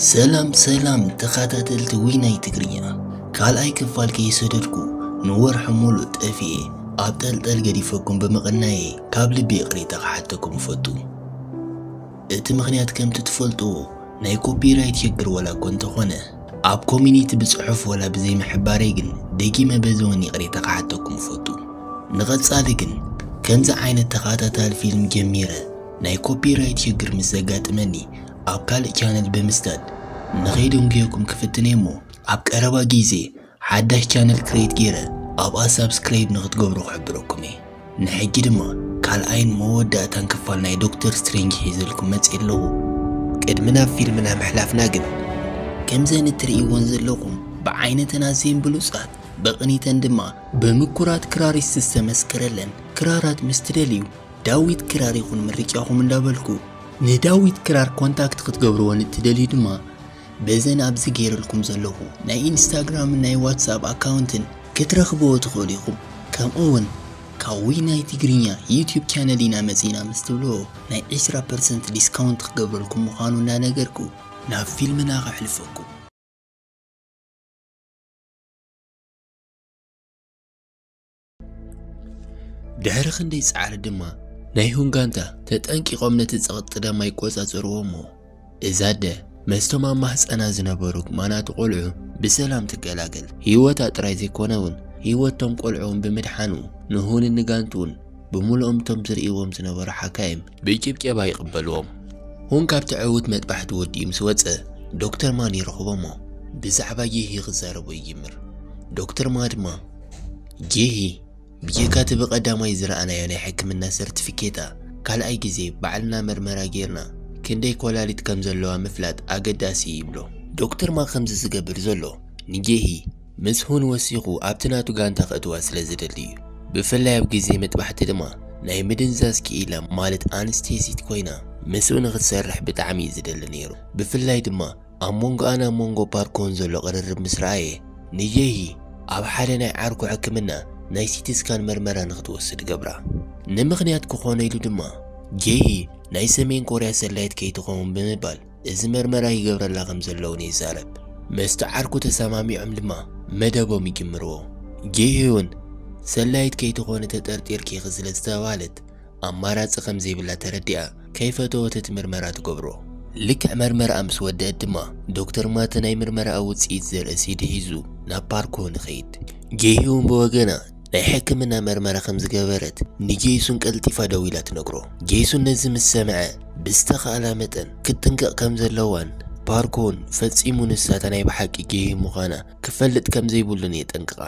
ሰላም ሰላም ተኸታተልቲ ዊናይ ትግርኛ፣ ካልኣይ ክፋል ከይሰደድኩ ንወርሒ ሙሉእ ጠፊኤ ኣብ ጠልጠል ገዲፈኩም ብምቕናየ ካብ ልቢ ይቕሬታ ክሓተኩም እፈቱ። እቲ ምኽንያት ከምቲ ትፈልጥዎ ናይ ኮፒራይት ሽግር ወላ እኮ እንተኾነ፣ ኣብ ኮሚኒቲ ብጽሑፍ ወላ ብዘይ ምሕባረይ ግን ደጊመ በዚ እውን ይቕሬታ ክሓተኩም እፈቱ። ንቐጻሊ ግን ከምዚ ዓይነት ተኸታታሊ ፊልም ጀሚረ ናይ ኮፒራይት ሽግር ምስ ዘጋጥመኒ ኣብ ካልእ ቻነል ብምስዳድ ንኸይደንጉየኩም ክፍትን እየ እሞ፣ ኣብ ቀረባ ግዜ ሓዳሽ ቻነል ክሬት ገይረ ኣብኣ ሳብስክራይብ ንኽትገብሩ ክሕብረኩም እየ። ንሕጂ ድማ ካልኣይን መወዳእታን ክፋል ናይ ዶክተር ስትሬንጅ ሒዘልኩም መፅእ ኣለኹ። ቅድሚ ናብ ፊልምና ምሕላፍና ግን፣ ከምዘን እትርእይዎን ዘለኹም ብዓይነተን ኣዝየን ብሉፃት፣ ብቕኒተን ድማ ብምኩራት ክራሪስት ዝተመስከረለን ክራራት ምስ ትደልዩ፣ ዳዊት ክራር ይኹን ምርጫኹም እንዳበልኩ፣ ንዳዊት ክራር ኮንታክት ክትገብርዎ ንትደልዩ ድማ፣ በዘን ኣብዚ ገይረልኩም ዘለኹ ናይ ኢንስታግራምን ናይ ዋትስኣፕ ኣካውንትን ክትረኽብዎ ትኽእሉ ኢኹም። ከምኡ እውን ካብ ዊናይ ትግርኛ ዩቲዩብ ቻነል ኢና መጺና ምስ ትብልዎ፣ ናይ ዕስራ ፐርሰንት ዲስካውንት ክገብረልኩም ምዃኑ እናነገርኩ፣ ናብ ፊልምና ከሕልፈኩም። ድሕሪ ክንደይ ጻዕሪ ድማ ናይ ሁን ጋንታ ተጠንቂቖም ነቲ ጸቕጢ ደማ ይቆጻጸርዎ እሞ፣ እዛ ኣደ መስቶም ኣብ ማህጸና ዝነበሩ ማናቱ ቆልዑ ብሰላም ትገላገል። ህይወታ ጥራይ ዘይኮነ እውን ህይወቶም ቆልዑ እውን ብምድሓኑ ንሁንን ንጋንቱን ብምሉኦም እቶም ዝርእይዎም ዝነበሩ ሓካይም ብጭብጨባ ይቕበልዎም። ሁን ካብቲ ዕዉት መጥባሕቲ ወዲኡ ምስ ወጸ፣ ዶክተር ማን ይረኽቦ እሞ ብዛዕባ ጌሂ ክዛረቡ ይጅምር። ዶክተር ማ ድማ፣ ጌሂ ብጀካ እቲ ብቐዳማይ ዝረኣናዮ ናይ ሕክምና ሰርቲፊኬታ፣ ካልኣይ ግዜ ባዕልና መርመራ ጌርና ክንደይ ኮላሊት ከም ዘለዋ ምፍላጥ ኣገዳሲ እዩ ይብሎ። ዶክተር ማ ከምዚ ዝገብር ዘሎ ንጌሂ ምስ ሁን ወሲኹ ኣብቲ ናቱ ጋንታ ከእትዋ ስለ ዝደሊ እዩ። ብፍላይ ኣብ ግዜ መጥባሕቲ ድማ ናይ ምድንዛዝ ክኢላ ማለት ኣንስቴሲት ኮይና ምስኡ ንክትሰርሕ ብጣዕሚ እዩ ዝደሊ ነይሩ። ብፍላይ ድማ ኣብ መንጎኣን ኣብ መንጎ ፓርኮን ዘሎ ቅርርብ ምስ ረኣየ፣ ንጌሂ ኣብ ሓደ ናይ ዓርኩ ሕክምና ናይ ሲቲ ስካን መርመራ ንክትወስድ ገብራ። ንምኽንያት ክኾኖ ኢሉ ድማ ጌሂ ናይ ሰሜን ኮርያ ሰላይት ከይትኸውን ብምባል እዚ መርመራ ይገብረላ ከም ዘለውን ይዛረብ። ምስቲ ዓርኩ ተሰማሚዖም ድማ መደቦም ይጅምርዎ። ጌሂ እውን ሰላይት ከይትኾኒ ተጠርጢርኪ ኢኺ ስለ ዝተባህለት ኣማራጺ ከም ዘይብላ ተረዲኣ ከይፈተወት እቲ ምርመራ ትገብሮ። ልክዕ መርመራኣ ምስ ወደአት ድማ ዶክተር ማተ ናይ ምርመራኣ ውጽኢት ዘርኢ ሲዲ ሒዙ ናብ ፓርኮ ንኸይድ። ጌሂ እውን ብወገና ናይ ሕክምና መርመራ ከም ዝገበረት ንጄሱን ቀልጢፋ ደዊላ ትነግሮ። ጄሱን ነዚ ምስ ሰምዐ ብዝተኻእላ መጠን ክትጥንቀቕ ከም ዘለዋን ፓርኮን ፈጺሙ ንሳታ ናይ ብሓቂ ጌሂ ምዃና ክፈልጥ ከም ዘይብሉን የጠንቅቓ።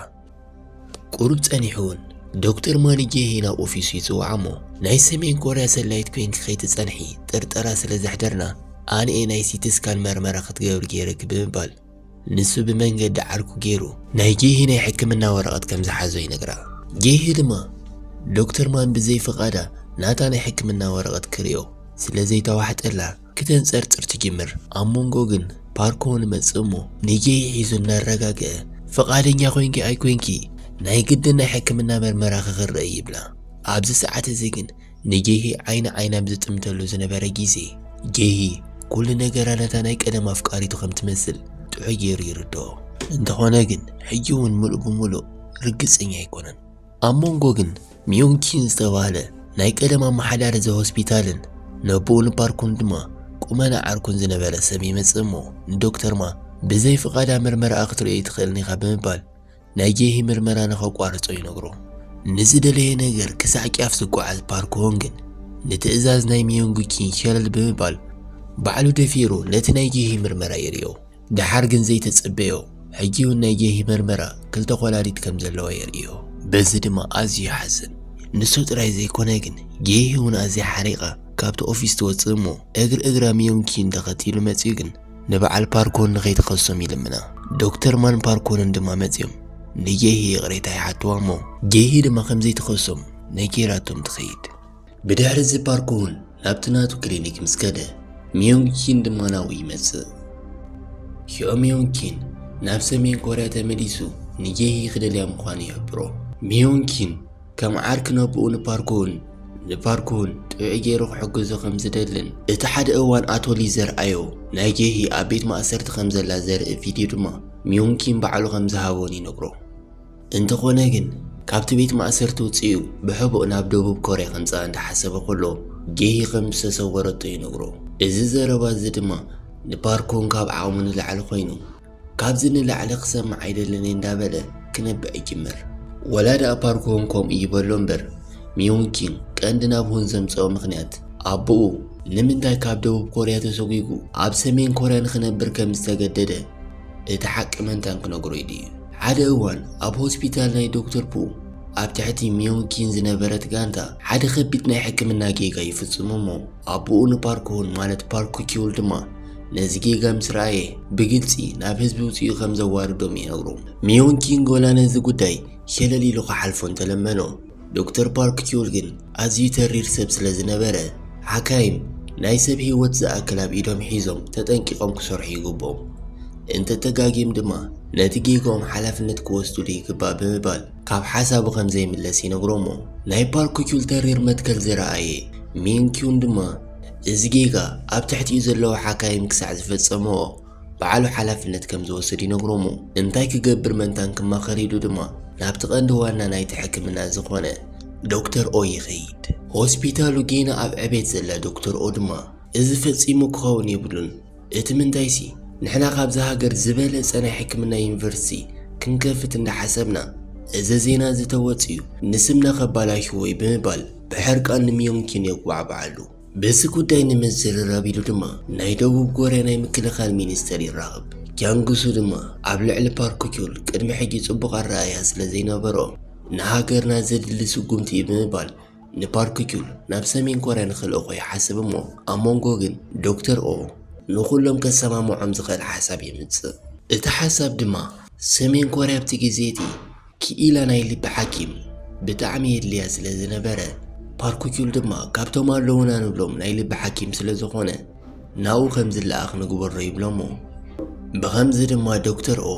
ቁሩብ ጸኒሑ እውን ዶክተር ማ ንጌሂ ናብ ኦፊሱ ይጽውዓ እሞ፣ ናይ ሰሜን ኮርያ ሰላይት ኮይንኪ ከይትጸንሒ ጥርጠራ ስለ ዘሕደርና፣ ኣነ እየ ናይ ሲቲ ስካን መርመራ ክትገብሪ ገይረኪ ብምባል፣ ንሱ ብመንገዲ ዓርኩ ገይሩ ናይ ጌሂ ናይ ሕክምና ወረቐት ከም ዝሓዞ ይነግራ። ጌሂ ድማ ዶክተር ማን ብዘይ ፍቓዳ ናታ ናይ ሕክምና ወረቐት ክርእዮ ስለ ዘይተዋሕጠላ፣ ክተንጸርጽር ትጅምር። ኣብ መንጎ ግን ፓርኮ ንመጽእ እሞ፣ ንጌሂ ሒዙ እናረጋግአ፣ "ፍቓደኛ ኮይንኪ ኣይኮይንኪ፣ ናይ ግድን ናይ ሕክምና መርመራ ክኽረእ" ይብላ። ኣብዚ ሰዓት እዚ ግን ንጌሂ ዓይኒ ዓይና ኣብ ዝጥምተሉ ዝነበረ ግዜ፣ ጌሂ ኩሉ ነገራ ነታ ናይ ቀደም ኣፍቃሪቱ ከም ትመስል ጥዑይ ገይሩ ይርድኦ። እንተኾነ ግን፣ ሕጂ እውን ምሉእ ብምሉእ ርግጸኛ ኣይኮነን። ኣብ መንጎ ግን፣ ሚዮንኪን ዝተባህለ ናይ ቀደም ኣመሓዳሪ እዚ ሆስፒታልን ነቦኡ ንፓርኩን ድማ ቁመና ዓርኩን ዝነበረ ሰብ ይመጽእ እሞ፣ ንዶክተር ማ፣ "ብዘይ ፍቓዳ ምርመራኣ ክትርእዮ ኣይትኽእልን ኢኻ" ብምባል፣ ናይ ጌሂ ምርመራ ንኸቋርጾ ይነግሮ። ንዝደለየ ነገር ክሳዕ ጫፍ ዝጓዓዝ ፓርኮን ግን፣ ንትእዛዝ ናይ ሚዮንጉኪን ሸለል ብምባል፣ ባዕሉ ደፊሩ ነቲ ናይ ጌሂ ምርመራ የርእዮ። ደሓር ግን ዘይተጸበዮ፣ ሕጂ እውን ናይ ጌሂ መርመራ ክልተ ኮላሊት ከም ዘለዋ የርእዮ። በዚ ድማ ኣዝዩ ይሓዝን። ንሱ ጥራይ ዘይኮነ ግን፣ ጌሂ እውን ኣዝያ ሓሪቓ ካብቲ ኦፊስ ትወጽእ እሞ፣ እግሪ እግራ ሚዮንኪን ተኸቲሉ መጺኡ ግን፣ ንበዓል ፓርኮን ንኸይትኸሶም ይልምና። ዶክተር ማን ፓርኮንን ድማ መጺኦም ንጌሂ ይቕሬታ ይሓትዋ እሞ፣ ጌሂ ድማ ከም ዘይትኸሶም ነጊራቶም ትኸይድ። ብድሕሪ እዚ ፓርኮን ናብቲ ናቱ ክሊኒክ ምስ ከደ፣ ሚዮንኪን ድማ ናብኡ ይመጽእ። ሽዑ ሚዮንኪን ናብ ሰሜን ኮርያ ተመሊሱ ንጌሂ ክደልያ ምዃኑ ይሕብሮ። ሚዮንኪን ከም ዓርኪ ነቦኡ ንፓርኮን ንፓርክ ውን ጥዑይ ገይሩ ክሕግዞ ከም ዝደልን፣ እቲ ሓደ እዋን ኣቶ ሊ ዘርኣዮ ናይ ጌሂ ኣብ ቤት ማእሰርቲ ከም ዘላ ዘርኢ ቪድዮ ድማ ሚዮንኪን ባዕሉ ከም ዝሃቦን ይነግሮ። እንተኾነ ግን፣ ካብቲ ቤት ማእሰርቲ ውፅኡ ብሕቡእ ናብ ደቡብ ኮርያ ከምፅኣ እንዳሓሰበ ከሎ፣ ጌሂ ከም ዝተሰወረቶ ይነግሮ። እዚ ዘረባ እዚ ድማ ንፓርኮን ካብ ዓቕሙ ንላዕሊ ኮይኑ፣ ካብዚ ንላዕሊ ክሰምዕ ኣይደልን እየ እንዳበለ ክነብዕ ይጅምር። ወላ ደኣ ፓርኮን ከምኡ ይበሎ እምበር፣ ሚዮንኪን ቀንዲ ናብ ሁን ዘምፅኦ ምኽንያት፣ ኣቦኡ ንምንታይ ካብ ደቡብ ኮርያ ተሰጒጉ ኣብ ሰሜን ኮርያ ንኽነብር ከም ዝተገደደ እቲ ሓቂ መንታን ክነግሮ ኢሉ እዩ። ሓደ እዋን ኣብ ሆስፒታል ናይ ዶክተር ፑ ኣብ ትሕቲ ሚዮንኪን ዝነበረት ጋንታ ሓደ ከቢድ ናይ ሕክምና ጌጋ ይፍጽሙ እሞ፣ ኣቦኡ ንፓርክ ሁን ማለት ፓርክ ኪውል ድማ ነዚ ጌጋ ምስ ረኣየ ብግልጺ ናብ ህዝቢ ውጽኡ ከም ዘዋርዶም ይነግሮም። ሚዮንኪን ጎላ ነዚ ጉዳይ ሸለል ኢሉ ክሓልፎ እንተለመኖ፣ ዶክተር ፓርክ ኪውል ግን ኣዝዩ ተሪር ሰብ ስለ ዝነበረ፣ ሓካይም ናይ ሰብ ህይወት ዝኣክል ኣብ ኢዶም ሒዞም ተጠንቂቖም ክሰርሑ ይግብኦም። እንተተጋግዮም ድማ ነቲ ጌግኦም ሓላፍነት ክወስዱሉ ይግባእ ብምባል ካብ ሓሳቡ ከም ዘይምለስ ይነግሮሞ። ናይ ፓርክ ኪውል ተሪር መትከል ዝረኣየ ሚንኪውን ድማ እዚ ጌጋ ኣብ ትሕቲኡ ዘለዉ ሓካይም ክሳዕ ዝፈጸምዎ ባዕሉ ሓላፍነት ከም ዝወስድ ይነግሮሞ። እንታይ ክገብር መንታን ክማኸር ኢሉ ድማ ናብቲ ቀንዲ ዋና ናይቲ ሕክምና ዝኾነ ዶክተር ኦ ይኸይድ። ሆስፒታሉ ጌና ኣብ ዕቤት ዘላ ዶክተር ኦ ድማ እዚ ፈጺሙ ክኸውን የብሉን። እቲ ምንታይሲ ንሕና ካብዚ ሃገር ዝበለጸ ናይ ሕክምና ዩኒቨርሲቲ ክንከፍት እንዳሓሰብና፣ እዚ ዜና እዚ ተወጺኡ ንስምና ከባላሽዎ እዩ ብምባል ብሕርቃን ንሚዮንኪን የጉባዕብዓሉ። በዚ ጉዳይ ንምዝርራብ ኢሉ ድማ ናይ ደቡብ ኮርያ ናይ ምክልኻል ሚኒስተር ይራኸብ። ኪያንግሱ ድማ ኣብ ልዕሊ ፓርክ ኪውል ቅድሚ ሕጂ ጽቡቕ ኣረኣእያ ስለ ዘይነበሮ፣ ንሃገርና ዘድሊ ስጉምቲ እዩ ብምባል ንፓርክ ኪውል ናብ ሰሜን ኮርያ ንኽልእኾ ይሓስብ እሞ፣ ኣብ መንጎ ግን ዶክተር ኦ ንኹሎም ከሰማምዖም ዝኽእል ሓሳብ የምጽእ። እቲ ሓሳብ ድማ ሰሜን ኮርያ ኣብቲ ግዜ እቲ ክኢላ ናይ ልቢ ሓኪም ብጣዕሚ የድልያ ስለ ዝነበረ፣ ፓርክ ኪውል ድማ ካብቶም ኣለዉና ንብሎም ናይ ልቢ ሓኪም ስለ ዝኾነ ናብኡ ከም ዝለኣኽ ንግበሮ ይብሎሞ። ብኸምዚ ድማ ዶክተር ኦ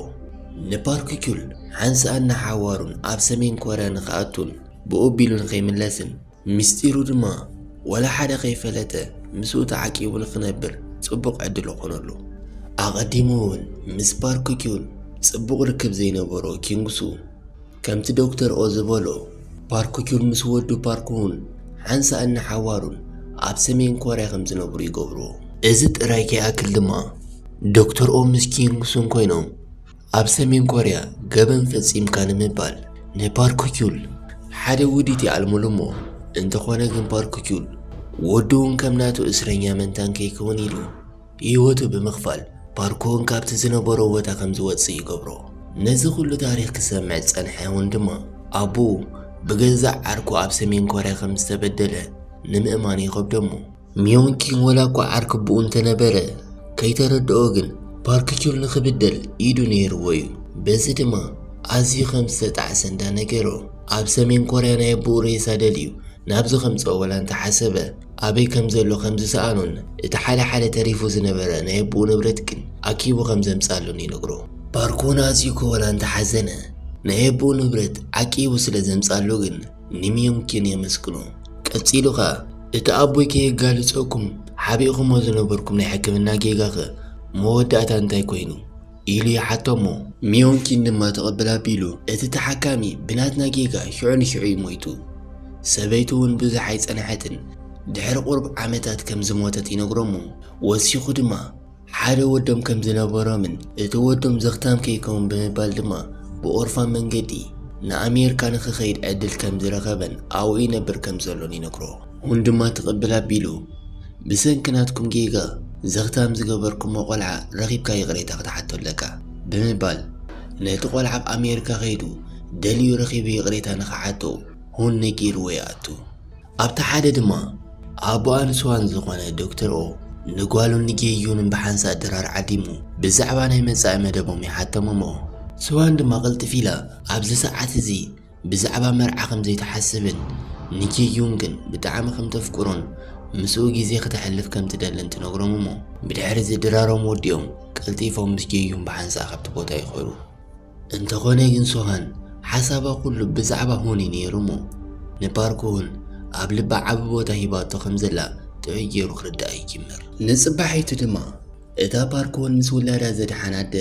ንፓርክ ኪውል ሓንሳእን ንሓዋሩን ኣብ ሰሜን ኮርያ ንኽኣቱን ብኡ ኣቢሉ ንኸይምለስን ምስጢሩ ድማ ወላ ሓደ ከይፈለጠ ምስኡ ተዓቂቡ ንኽነብር ጽቡቕ ዕድል ኾነሉ። ኣቐዲሙ እውን ምስ ፓርክ ኪውል ጽቡቕ ርክብ ዘይነበሮ ኪንግሱ፣ ከምቲ ዶክተር ኦ ዝበሎ፣ ፓርክ ኪውል ምስ ወዱ ፓርክ ሁን ሓንሳእን ንሓዋሩን ኣብ ሰሜን ኮርያ ከም ዝነብሩ ይገብርዎ። እዚ ጥራይ ከይኣክል ድማ ዶክተር ኦ ምስ ኪንግሱን ኮይኖም ኣብ ሰሜን ኮርያ ገበን ፈጺምካ ንምባል ንፓርክ ኪውል ሓደ ውዲት ይኣልሙሉ እሞ፣ እንተኾነ ግን ፓርክ ኪውል ወዱ እውን ከም ናቱ እስረኛ መንታን ከይከውን ኢሉ ህይወቱ ብምኽፋል ፓርክ ውን ካብቲ ዝነበሮ ቦታ ከም ዝወጽእ ይገብሮ። ነዚ ኩሉ ታሪኽ ክሰምዕ ዝጸንሐ እውን ድማ ኣቦኡ ብገዛእ ዓርኩ ኣብ ሰሜን ኮርያ ከም ዝተበደለ ንምእማን ይኸብዶ እሞ፣ ሚዮንኪን ወላ እኳ ዓርኪ ኣቦኡ እንተነበረ፣ ከይተረድኦ ግን ፓርክ ኪውል ንኽብደል ኢዱ ነይርዎ እዩ። በዚ ድማ ኣዝዩ ከም ዝተጣዕሰ እንዳነገሮ፣ ኣብ ሰሜን ኮርያ ናይ ኣቦኡ ሬሳ ደልዩ ናብዚ ከምጽኦ ወላ እንተሓሰበ፣ ኣበይ ከም ዘሎ ከም ዝሰኣኖን እቲ ሓደ ሓደ ተሪፉ ዝነበረ ናይ ኣቦኡ ንብረት ግን ኣኪቡ ከም ዘምጻሉን ይነግሮ። ፓርክ ውን ኣዝዩ እኮ ወላ እንተሓዘነ፣ ናይ ኣቦኡ ንብረት ዓቂቡ ስለ ዘምጻሉ ግን ንሚዮንኪን የመስግኖ። ቀጺሉ ኸኣ፣ እቲ ኣቦይ ከየጋልጸኩም ሓቢእኩሞ ዝነበርኩም ናይ ሕክምና ጌጋኸ መወዳእታ እንታይ ኮይኑ? ኢሉ ይሓቶ እሞ፣ ሚዮንኪን ድማ ትቕብል ኣቢሉ፣ እቲ ተሓካሚ ብናትና ጌጋ ሽዑ ንሽዑ እዩ ሞይቱ። ሰበይቱ እውን ብዙሕ ኣይጸንሐትን፣ ድሕሪ ቁሩብ ዓመታት ከም ዝሞተት ይነግሮ እሞ፣ ወሲኹ ድማ ሓደ ወዶም ከም ዝነበሮምን እቲ ወዶም ዘኽታም ከይከውን ብምባል ድማ ብኦርፋን መንገዲ ንኣሜሪካ ንኽኸይድ ዕድል ከም ዝረኸበን ኣብኡ ይነብር ከም ዘሎን ይነግሮ። ሁን ድማ ትቕብል ኣቢሉ፣ ብሰንኪ ናትኩም ጌጋ ዘኽታም ዝገበርኩሞ ቆልዓ ረኺብካ ይቕሬታ ክትሓቶ ኣለካ ብምባል፣ ነቲ ቆልዓ ኣብ ኣሜሪካ ከይዱ ደልዩ ረኺቡ ይቕሬታ ንኽሓቶ ሁን ነጊርዎ ይኣቱ። ኣብቲ ሓደ ድማ ኣቦኣ ንስዋን ዝኾነ ዶክተር ኦ ንጓሉን ንጌዩንን ብሓንሳእ ድራር ዓዲሙ ብዛዕባ ናይ መጻኢ መደቦም ይሓቶም እሞ፣ ስዋን ድማ ቅልጥፍ ኢላ ኣብዚ ሰዓት እዚ ብዛዕባ መርዓ ከም ዘይትሓስብን ንጄዩን ግን ብጣዕሚ ከም ተፍቅሮን ምስኡ ግዜ ክተሕልፍ ከም ትደልን ትነግሮም እሞ፣ ብድሕሪ እዚ ድራሮም ወዲኦም ቀልጢፎም ምስ ጄዩን ብሓንሳእ ካብቲ ቦታ ይኸዱ። እንተኾነ ግን ሶሃን ሓሳባ ኩሉ ብዛዕባ ሁን እዩ ነይሩ እሞ፣ ንፓርክ ሁን ኣብ ልባ ዓቢ ቦታ ሂባቶ ከም ዘላ ጥዑይ ገይሩ ክርዳእ ይጅምር። ንጽባሒቱ ድማ እታ ፓርኮን ምስ ውላዳ ዘድሓን ኣደ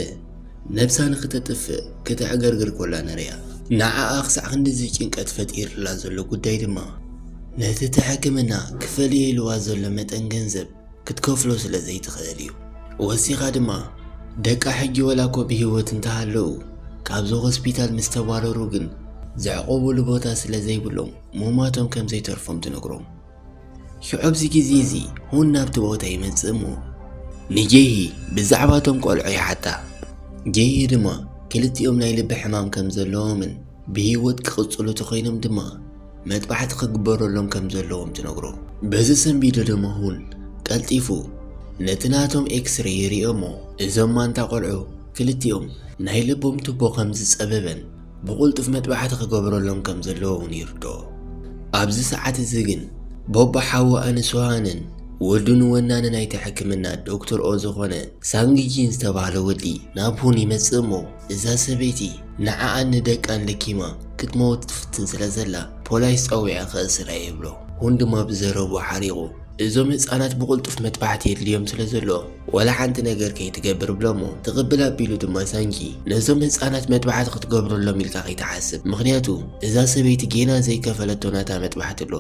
ነብሳ ንኽተጥፍእ ክትዕገርግር ኮላ ንሪኣ። ንዓኣ ክሳዕ ክንድዚ ጭንቀት ፈጢርላ ዘሎ ጉዳይ ድማ ነቲ እቲ ሕክምና ክፈልዮ ኢልዋ ዘሎ መጠን ገንዘብ ክትከፍሎ ስለ ዘይትኽእል እዩ። ወሲኻ ድማ ደቃ ሕጂ ወላ እኮ ብህይወት እንተሃለዉ ካብዚ ሆስፒታል ምስ ተባረሩ ግን ዘዕቆብሉ ቦታ ስለ ዘይብሎም ሙማቶም ከም ዘይተርፎም ትነግሮም። ሽዑ ኣብዚ ግዜ እዚ ሁን ናብቲ ቦታ ይመጽእ እሞ ንጌሂ ብዛዕባ እቶም ቆልዑ ይሓታ። ጌሂ ድማ ክልቲኦም ናይ ልቢ ሕማም ከም ዘለዎምን ብህይወት ክቕጽሉ ተኾይኖም ድማ መጥባሕቲ ክግበረሎም ከም ዘለዎም ትነግሮ። በዚ ሰንቢዱ ድማ ሁን ቀልጢፉ ነቲ ናቶም ኤክስሬ ይርኢ እሞ እዞም ማንታ ቆልዑ ክልቲኦም ናይ ልቦም ቱቦ ከም ዝጸበበን ብቕልጡፍ መጥባሕቲ ክገብረሎም ከም ዘለዎ እውን ይርድኦ። ኣብዚ ሰዓት እዚ ግን ቦቦ ሓወኣን ሶሃንን ወዱን ወናኒ ናይቲ ሕክምና ዶክተር ኦ ዝኾነ ሳንግጂን ዝተባህለ ወዲ ናብ ሁን ይመጽእ እሞ እዛ ሰበይቲ ንዓኣን ንደቃን ለኪማ ክትመውት ትፍትን ስለ ዘላ ፖላይስ ጸዊዐ ክእስራ ይብሎ። ሁን ድማ ብዘረቡ ሓሪቑ እዞም ህጻናት ብቕልጡፍ መጥባሕቲ የድልዮም ስለ ዘሎ ዋላ ሓንቲ ነገር ከይትገብር ብሎ እሞ ትቕብል ኣቢሉ ድማ ሳንጊ ነዞም ህጻናት መጥባሕቲ ክትገብረሎም ኢልካ ከይትሓስብ፣ ምኽንያቱ እዛ ሰበይቲ ጌና ዘይከፈለቶ ናታ መጥባሕቲ ኣሎ።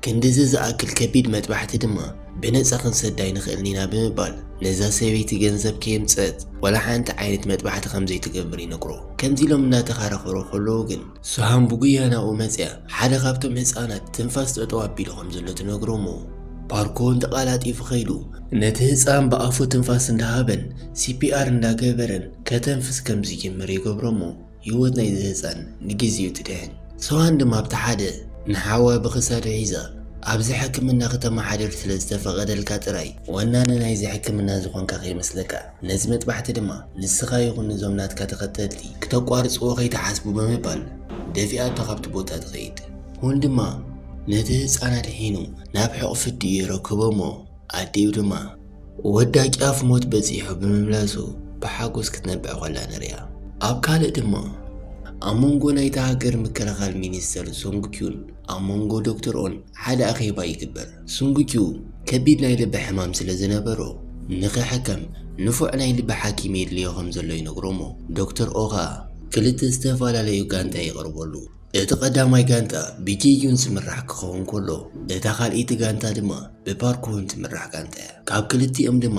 ክንድዚ ዝኣክል ከቢድ መጥባሕቲ ድማ ብነጻ ክንሰዳ ኣይንኽእልን ኢና ብምባል ነዛ ሰበይቲ ገንዘብ ከየምጸት ዋላ ሓንቲ ዓይነት መጥባሕቲ ከም ዘይትገብር ይነግሮ። ከምዚ ኢሎም እናተኸራኸሩ ከለዉ ግን ሶሃን ብጉያ ናብኡ መጽያ ሓደ ካብቶም ህጻናት ትንፋስ ጠጠው ኣቢሉ ከም ዘሎ ትነግሮ እሞ ፓርኮን ተቓላጢፉ ከይዱ ነቲ ህጻን ብኣፉ ትንፋስ እንዳሃበን ሲፒኣር እንዳገበረን ከተንፍስ ከም ዝጅምር ይገብሮ እሞ ህይወት ናይዚ ህጻን ንግዜኡ ትድሕን። ሶሃን ድማ ኣብቲ ሓደ ንሓዋ ብኽሳዱ ሒዛ ኣብዚ ሕክምና ከተመሓድር ስለ ዝተፈቐደልካ ጥራይ ወናኒ ናይዚ ሕክምና ዝኾንካ ከይመስለካ ነዚ መጥባሕቲ ድማ ንስኻ ይኹን ነዞም ናትካ ተኸተልቲ ክተቋርጽዎ ከይትሓስቡ ብምባል ደፊኣቶ ካብቲ ቦታ ትኸይድ። ሁን ድማ ነቲ ህጻን ኣድሒኑ ናብ ሕቑፊ ኣዲኡ የረክቦ እሞ ኣዲኡ ድማ ወዳ ጫፍ ሞት በጺሑ ብምምላሱ ብሓጎስ ክትነብዕ ኮላ ንሪኣ። ኣብ ካልእ ድማ ኣብ መንጎ ናይታ ሃገር ምክልኻል ሚኒስተር ሶንግ ኪዩን ኣብ መንጎ ዶክተር ኦን ሓደ ኣኼባ ይግበር። ሱንግ ኪዩ ከቢድ ናይ ልቢ ሕማም ስለ ዝነበሮ ንኽሕከም ንፉዕ ናይ ልቢ ሓኪም የድልዮ ከም ዘሎ ይነግሮ እሞ ዶክተር ኦ ኸኣ ክልተ ዝተፈላለዩ ጋንታ ይቐርበሉ። እቲ ቀዳማይ ጋንታ ብጄዩን ዝምራሕ ክኸውን ከሎ እታ ካልኣይቲ ጋንታ ድማ ብፓርኮን ትምራሕ ጋንታ እያ። ካብ ክልቲኦም ድማ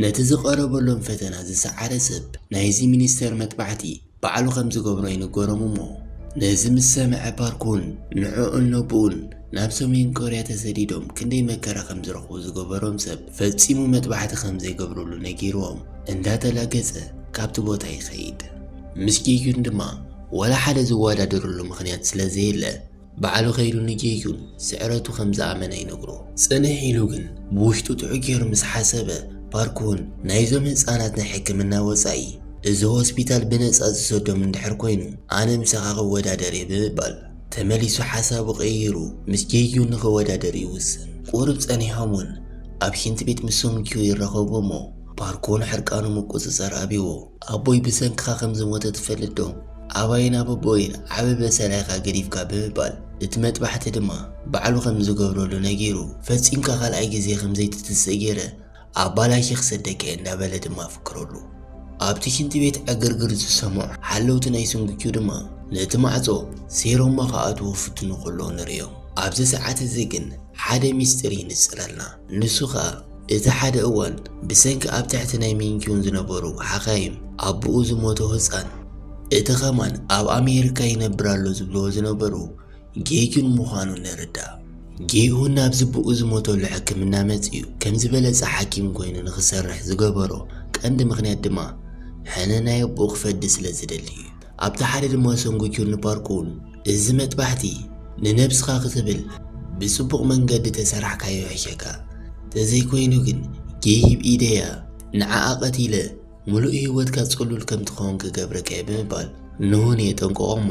ነቲ ዝቐረበሎም ፈተና ዝሰዓረ ሰብ ናይዚ ሚኒስተር መጥባሕቲ ባዕሉ ከም ዝገብሮ ይንገሮም እሞ ነዚ ምስ ሰምዐ ፓርኮን ንዕኡን ነቦኡን ናብ ሰሜን ኮርያ ተሰዲዶም ክንደይ መከራ ከም ዝረኽቡ ዝገበሮም ሰብ ፈጺሙ መጥባሕቲ ከም ዘይገብርሉ ነጊርዎም እንዳተላገጸ ካብቲ ቦታ ይኸይድ። ምስ ጄዩን ድማ ወላ ሓደ ዝወዳደርሉ ምኽንያት ስለ ዘየለ ባዕሉ ከይዱ ንጄዩን ስዕረቱ ከም ዝኣመነ ይነግሮ። ጽንሕ ኢሉ ግን ብውሽጡ ጥዑይ ገይሩ ምስ ሓሰበ ፓርኮን ናይዞም ህጻናት ናይ ሕክምና ወጻኢ እዚ ሆስፒታል ብነጻ ዝሰዶም እንድሕር ኮይኑ ኣነ ምሳኻ ክወዳደር እየ ብምባል ተመሊሱ ሓሳቡ ቀይሩ ምስ ጄዩን ንኽወዳደር ይውስን። ቁሩብ ጸኒሖም እውን ኣብ ሽንቲ ቤት ምስ ሱንግ ኪዩ ይራኸቡ እሞ ፓርኮን ሕርቃኑ ምቁጽጻር ኣብይዎ ኣቦይ ብሰንክኻ ከም ዝሞተ ትፈልጥ ዶ? ኣባይን ኣቦቦይን ዓቢ በሰላ ኢኻ ገዲፍካ ብምባል እቲ መጥባሕቲ ድማ ባዕሉ ከም ዝገብረሉ ነጊሩ ፈጺምካ ካልኣይ ግዜ ከም ዘይትትስእ ገይረ ኣባላሺ ክሰደካ እየ እንዳበለ ድማ ፍክረሉ። ኣብቲ ሽንቲ ቤት ዕግርግር ዝሰምዑ ሓለውቲ ናይ ሱንግ ኪዩ ድማ ነቲ ማዕጾ ሴሮማ ክኣትዎ ፍትኑ ከለዉ ንርእዮም። ኣብዚ ሰዓት እዚ ግን ሓደ ሚስጥር ይንጽረልና። ንሱ ኸኣ እቲ ሓደ እዋን ብሰንኪ ኣብ ትሕቲ ናይ ሚንኪዩን ዝነበሩ ሓኻይም ኣቦኡ ዝሞቶ ህጻን እቲ ኸማን ኣብ ኣሜሪካ ይነብር ኣሎ ዝብልዎ ዝነበሩ ጌዩን ምዃኑ ንርዳእ። ጌዩን ናብዚ ብኡ ዝሞተሉ ሕክምና መጺኡ ከም ዝበለጸ ሓኪም ኮይኑ ንኽሰርሕ ዝገበሮ ቀንዲ ምኽንያት ድማ ሕነ ናይ ኣቦኡ ክፈዲ ስለ ዝደሊ እዩ። ኣብቲ ሓደ ድማ ሰንጉኪዩን ንፓርኮን እዚ መጥባሕቲ ንነብስኻ ክትብል ብጽቡቕ መንገዲ ተሰራሕካዮ ይሕሸካ፣ ተዘይኮይኑ ግን ጌሂ ብኢደያ ንዓኣ ቀቲለ ምሉእ ህይወትካ ጽሉል ከም ትኸውን ክገብረካ እየ ብምባል ንሁን የጠንቅቖ እሞ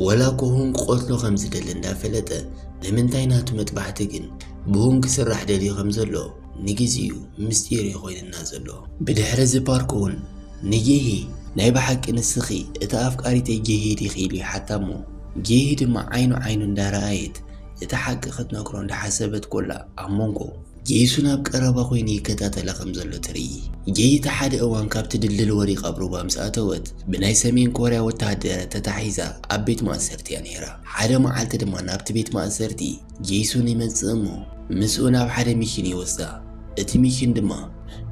ወላ እኮ ሁን ክቐትሎ ከም ዝደሊ እንዳፈለጠ ንምንታይ ናቱ መጥባሕቲ ግን ብሁን ክስራሕ ደልዩ ከም ዘሎ ንግዜኡ ምስጢር እዩ ኮይንና ዘሎ። ብድሕሪ እዚ ፓርክ እውን ንጌሂ ናይ ብሓቂ ንስኺ እታ ኣፍቃሪተይ ጌሂ ዲኺ ኢሉ ይሓታ እሞ ጌሂ ድማ ዓይኑ ዓይኑ እንዳረኣየት እቲ ሓቂ ክትነግሮ እንዳሓሰበት ኮላ ኣብ መንጎ ጌይሱን ኣብ ቀረባ ኮይኑ ይከታተላ ከም ዘሎ ትርኢ። ጌይ እቲ ሓደ እዋን ካብቲ ድልድል ወዲቓ ኣብ ሩባ ምስ ኣተወት ብናይ ሰሜን ኮርያ ወተሃደራት ተታሒዛ ኣብ ቤት ማእሰርቲ እያ ነይራ። ሓደ መዓልቲ ድማ ናብቲ ቤት ማእሰርቲ ጌይሱን ይመጽእ እሞ ምስኡ ናብ ሓደ ሚሽን ይወስዳ። እቲ ሚሽን ድማ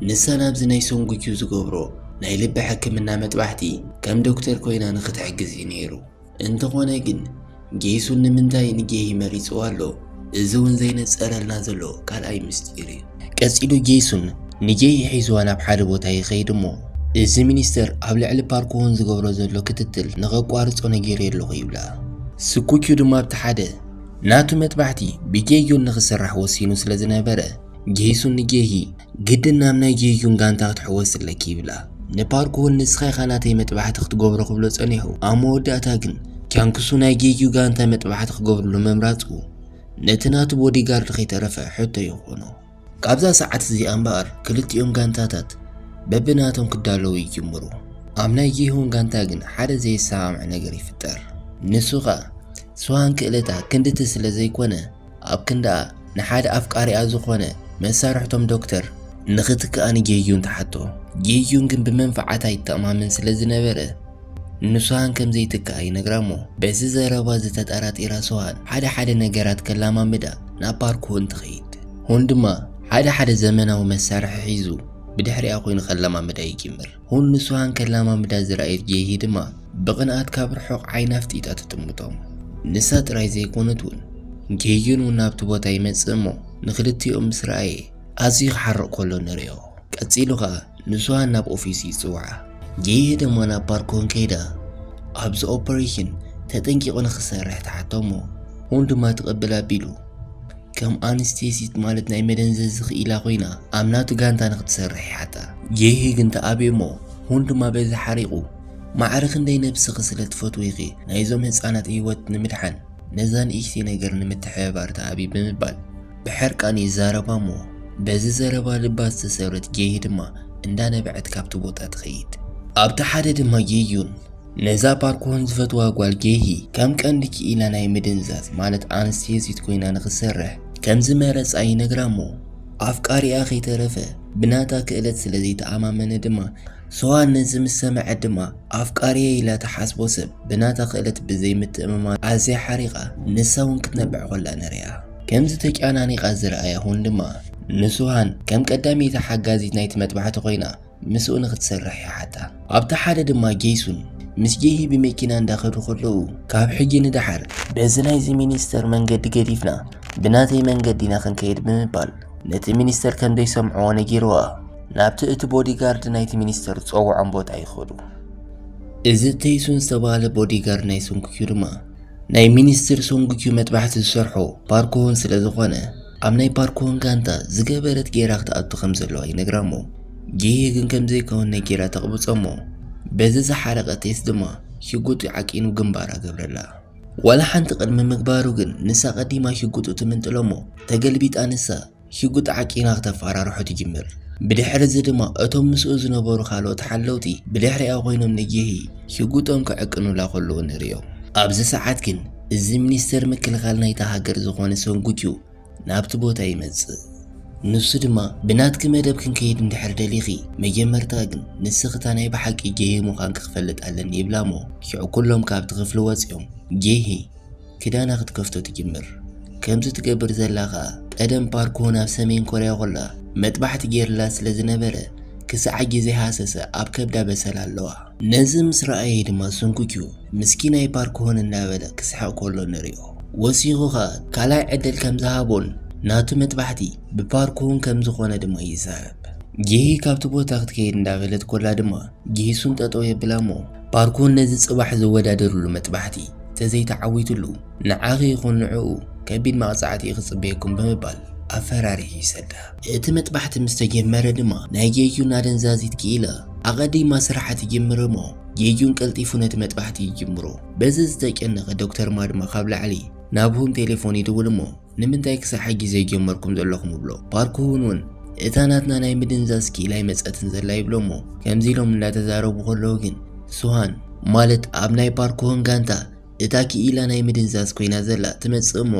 ንሳ ናብዚ ናይ ሶንጉኪ ዝገብሮ ናይ ልቢ ሕክምና መጥባሕቲ ከም ዶክተር ኮይና ንክትሕግዝ እዩ ነይሩ። እንተኾነ ግን ጌይሱን ንምንታይ ንጌሂ መሪጽዋ ኣሎ? እዚ እውን ዘይነጸረልና ዘሎ ካልኣይ ምስጢር እዩ። ቀጺሉ ጌይሱን ንጌሂ ሒዝዋ ናብ ሓደ ቦታ ይኸይድ እሞ እዚ ሚኒስተር ኣብ ልዕሊ ፓርክ ሆን ዝገብሮ ዘሎ ክትትል ንኸቋርጾ ነጊረዮ ኣለኹ ይብላ። ስኩኪዩ ድማ ኣብቲ ሓደ ናቱ መጥባሕቲ ብጌዩን ንኽስራሕ ወሲኑ ስለ ዝነበረ ጌይሱን ንጌሂ ግድን ናብ ናይ ጌዩን ጋንታ ክትሕወስ ኣለኪ ይብላ። ንፓርክ ሆን ንስኻ ኢኻ ናተይ መጥባሕቲ ክትገብሮ ክብሎ ጸኒሑ ኣብ መወዳእታ ግን ቻንክሱ ናይ ጌዩ ጋንታ መጥባሕቲ ክገብርሉ ምምራጹ ነቲ ናቱ ቦዲጋርድ ከይተረፈ ሕቶ ይኾኖ። ካብዛ ሰዓት እዚኣ እምበኣር ክልቲኦም ጋንታታት በብናቶም ክዳለዉ ይጅምሩ። ኣብ ናይ ጌሁን ጋንታ ግን ሓደ ዘይሰማምዕ ነገር ይፍጠር። ንሱ ኸኣ ስዋን ክእለታ ክንድቲ ስለ ዘይኮነ ኣብ ክንዳኣ ንሓደ ኣፍቃሪኣ ዝኾነ መሳርሕቶም ዶክተር ንኽትክኣ ንጌዩን ትሓቶ። ጌዩን ግን ብመንፈዓታ ይተኣማመን ስለ ዝነበረ ንስዋን ከም ዘይትክኣ ይነግራ እሞ በዚ ዘረባ ዝተጠራጢራ ስዋን ሓደ ሓደ ነገራት ከላማምዳ ናብ ፓርክ ሆን ትኸይድ። ሆን ድማ ሓደ ሓደ ዘመናዊ መሳርሒ ሒዙ ብድሕሪኣ ኮይኑ ከላማምዳ ይጅምር። ሆን ንስዋን ከላማምዳ ዝረኣየት ጌሂ ድማ ብቕንኣት ካብ ርሑቕ ዓይና ኣፍጢጣ ትጥምቶም። ንሳ ጥራይ ዘይኮነት እውን ጌዩን እውን ናብቲ ቦታ ይመጽእ እሞ ንክልቲኦም ምስ ረኣየ ኣዝዩ ክሓርቕ ከሎ ንርእዮ። ቀጺሉ ኸኣ ንስዋን ናብ ኦፊስ ይጽውዓ። ጌሂ ድማ ናብ ፓርክ ሆን ከይዳ ኣብዚ ኦፐሬሽን ተጠንቂቑ ንኽሰርሕ ትሓቶ እሞ ሆን ድማ ትቕብል ኣቢሉ ከም ኣንስቴሲት ማለት ናይ መደንዘዚ ክኢላ ኮይና ኣብ ናቱ ጋንታ ንክትሰርሕ ይሓታ። ጌሂ ግን ተኣብዮ እሞ ሆን ድማ በዚ ሓሪቑ ማዕረ ክንደይ ነብስኺ ስለ ትፈትዊ ኢኺ ናይዞም ህጻናት ህይወት ንምድሓን ነዛ ንእሽተይ ነገር ንምትሕብባር ተኣብዩ ብምባል ብሕርቃን ይዛረባ እሞ በዚ ዘረባ ልባ ዝተሰብረት ጌሂ ድማ እንዳነበዐት ካብቲ ቦታ ትኸይድ። ኣብቲ ሓደ ድማ ጌዩን ነዛ ፓርክ ሆን ዝፈትዋ ጓል ጌሂ ከም ቀንዲ ክኢላ ናይ ምድንዛዝ ማለት ኣንስቴዚት ኮይና ንኽትሰርሕ ከም ዝመረጻ ይነግራ እሞ ኣፍቃሪኣ ከይተረፈ ብናታ ክእለት ስለ ዘይተኣማመነ ድማ ስዋን ነዚ ምስ ሰምዐት ድማ ኣፍቃሪየ ኢላ ትሓስቦ ሰብ ብናታ ክእለት ብዘይምትእምማን ኣዝያ ሓሪቓ ንሳ እውን ክትነብዕ ኮላ ንሪኣ። ከምዚ ተጨናኒቓ ዝረኣያ ሆን ድማ ንስውሃን ከም ቀዳመይቲ ሓጋዚት ናይቲ መጥባሕቲ ኮይና ምስኡ ንኽትሰርሕ ይሓታ። ኣብቲ ሓደ ድማ ጌይሱን ምስ ጌሂ ብመኪና እንዳኸዱ ከለዉ ካብ ሕጂ ንደሓር በዚ ናይዚ ሚኒስተር መንገዲ ገዲፍና ብናተይ መንገዲ ኢና ክንከይድ ብምባል ነቲ ሚኒስተር ከም ዘይሰምዕዎ ነጊርዋ ናብቲ እቲ ቦዲጋርድ ናይቲ ሚኒስተር ዝጸውዖም ቦታ ይኸዱ። እዚ ተይሱን ዝተባህለ ቦዲጋርድ ናይ ሶንጉኪዩ ድማ ናይ ሚኒስትር ሶንጉኪዩ መጥባሕቲ ዝሰርሖ ፓርኮሆን ስለ ዝኾነ ኣብ ናይ ፓርኮሆን ጋንታ ዝገበረት ጌራ ክትኣቱ ከም ዘለዋ ይነግራ እሞ ጌሄ ግን ከም ዘይከውን ነጊራ ተቕብጾ እሞ በዚ ዝሓረቐ ቴስ ድማ ሽጉጡ ዓቂኑ ግንባራ ገብረላ። ዋላ ሓንቲ ቅድሚ ምግባሩ ግን ንሳ ቀዲማ ሽጉጡ ትምንጥሎ እሞ ተገልቢጣ ንሳ ሽጉጥ ዓቂና ክተፈራርሖ ትጅምር። ብድሕሪ እዚ ድማ እቶም ምስኡ ዝነበሩ ካልኦት ሓለውቲ ብድሕሪኣ ኮይኖም ንጌሂ ሽጉጦም ክዕቅኑላ ከለዉ ንርእዮም። ኣብዚ ሰዓት ግን እዚ ሚኒስተር ምክልኻል ናይታ ሃገር ዝኾነ ሶንጉኪዩ ናብቲ ቦታ ይመጽእ። ንሱ ድማ ብናትኪ መደብ ክንከይድ እንድሕር ደሊኺ መጀመርታ ግን ንስኺ እታ ናይ ብሓቂ ጌሂ ምዃንኪ ክፈልጥ ኣለኒ ይብላ እሞ ሽዑ ኩሎም ካብቲ ክፍሊ ወጺኦም ጌሂ ክዳና ክትከፍቶ ትጅምር። ከምዚ ትገብር ዘላ ኸኣ ቀደም ፓርኮ ናብ ሰሜን ኮርያ ኮላ መጥባሕቲ ጌርላ ስለ ዝነበረ ክሳዕ ግዜ ሃሰሰ ኣብ ከብዳ በሰላ ኣለዋ። ነዚ ምስ ረኣየ ድማ ሱንኩኪዩ ምስኪናይ ፓርኮን እናበለ ክስሕቕ ከሎ ንሪኦ። ወሲኹ ኸኣ ካልኣይ ዕድል ከም ዝሃቦን ናቱ መጥባሕቲ ብፓርኮን ከም ዝኾነ ድማ ይዛረብ። ጌሂ ካብቲ ቦታ ክትከይድ እንዳበለት ኮላ ድማ ጌሱን ጠጠው የብላ እሞ ፓርኮን ነዚ ጽባሕ ዝወዳደርሉ መጥባሕቲ ተዘይተዓዊትሉ ንዓኺ ይኹን ንዕኡ ከቢድ መቕጻዕቲ እዩ ክጽበየኩም ብምባል ኣፈራሪሑ ይሰዳ። እቲ መጥባሕቲ ምስ ተጀመረ ድማ ናይ ጌዩን ኣደንዛዚት ክኢላ ኣቐዲማ ስራሓ ትጅምር እሞ ጌዩን ቀልጢፉ ነቲ መጥባሕቲ ይጅምሮ። በዚ ዝተጨነቐ ዶክተር ማ ድማ ካብ ላዕሊ ናብ ሁን ቴሌፎን ይድውል እሞ ንምንታይ ክሳብ ሕጂ ዘይጀመርኩም ዘለኹም ይብሎ። ፓርክ ሁን እውን እታ ናትና ናይ ምድንዛዝ ክኢላ ኣይመጸትን ዘላ ይብሎ እሞ ከምዚ ኢሎም እንዳተዛረቡ ከለዉ ግን ሱሃን ማለት ኣብ ናይ ፓርክ ሁን ጋንታ እታ ክኢላ ናይ ምድንዛዝ ኮይና ዘላ ትመጽእ እሞ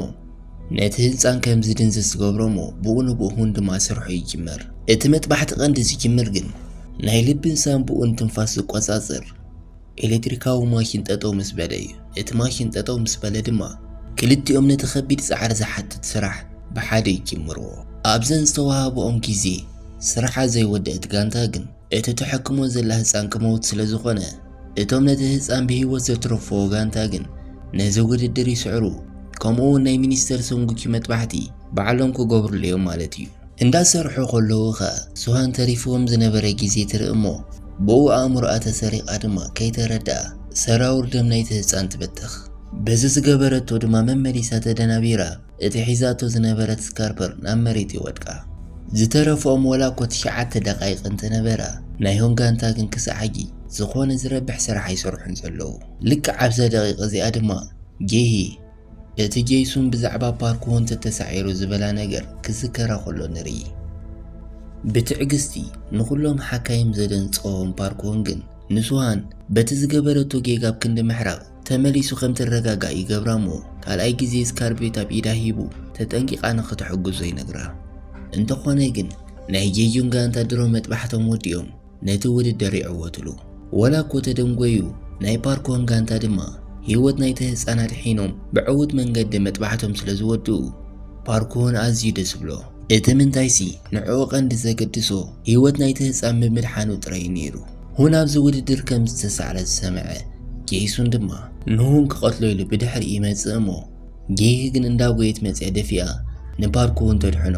ነቲ ህንጻን ከም ዝድንዝዝ ዝገብሮ እሞ ብኡ ንብኡ እውን ድማ ስርሑ ይጅምር። እቲ መጥባሕቲ ቀንዲ ዝጅምር ግን ናይ ልብን ሳንቡኡን ትንፋስ ዝቆጻጸር ኤሌክትሪካዊ ማሽን ጠጠው ምስ በለ እዩ። እቲ ማሽን ጠጠው ምስ በለ ድማ ክልቲኦም ነቲ ከቢድ ጻዕሪ ዝሓትት ስራሕ ብሓደ ይጅምርዎ። ኣብዘን ዝተዋህብኦም ግዜ ስርሓ ዘይወደአት ጋንታ ግን እቲ ተሐክሞ ዘላ ህፃን ክመውት ስለ ዝኾነ እቶም ነቲ ህፃን ብህይወት ዘትረፍዎ ጋንታ ግን ነዚ ውድድር ይስዕሩ። ከምኡ እውን ናይ ሚኒስተር ሰንጉኪ መጥባሕቲ ባዕሎም ክገብሩሉ እዮም ማለት እዩ። እንዳሰርሑ ከለዉ ኸ ሱሃን ተሪፍዎም ዝነበረ ግዜ ትርኢ እሞ ብኡ ኣእምሮኣ ተሰሪቓ ድማ ከይተረድኣ ሰራውር ደም ናይቲ ህፃን ትበትኽ። በዚ ዝገበረቶ ድማ መመሊሳ ተደናቢራ እቲ ሒዛቶ ዝነበረት ስካርፐር ናብ መሬት ይወድቃ። ዝተረፍኦም ወላ እኮ ትሽዓተ ደቃይቕ እንተነበራ ናይ ሆን ጋንታ ግን ክሳዕ ሕጂ ዝኾነ ዝረብሕ ስራሕ ኣይሰርሑን ዘለዉ። ልክዕ ኣብዛ ደቂቕ እዚኣ ድማ ጌሂ እቲ ጄይሱን ብዛዕባ ፓርክሆን ተተሳዒሩ ዝበላ ነገር ክዝከራ ከሎ ንርኢ። ብትዕግስቲ ንኹሎም ሓካይም ዘደንጸዎም ፓርክሆን ግን ንሱሃን በቲ ዝገበረቶ ጌጋ ኣብ ክንዲ ምሕራቕ ተመሊሱ ከም ትረጋጋእ ይገብራ እሞ ካልኣይ ግዜ ስካርቤት ኣብ ኢዳ ሂቡ ተጠንቂቓ ንኽትሕግዞ ይነግራ። እንተኾነ ግን ናይ ጄዩን ጋንታ ድሮ መጥባሕቶም ወዲኦም ነቲ ውድድር ይዕወትሉ። ወላ እኮ ተደንጎዩ ናይ ፓርኮን ጋንታ ድማ ህይወት ናይቲ ህፃን ኣድሒኖም ብዕዉት መንገዲ መጥባሕቶም ስለ ዝወድኡ ፓርኮን ኣዝዩ ደስ ብሎ። እቲ ምንታይሲ ንዕኡ ቀንዲ ዘገድሶ ህይወት ናይቲ ህፃን ብምድሓኑ ጥራይ እዩ ነይሩ። ሁን ኣብዚ ውድድር ከም ዝተሳዕረ ዝሰምዐ ጄይሱን ድማ ንሁን ክቐትሎ ኢሉ ብድሕሪ ይመጽእ እሞ ጌሂ ግን እንዳጎየት መጽያ ደፊኣ ንፓርኮን ተድሕኖ።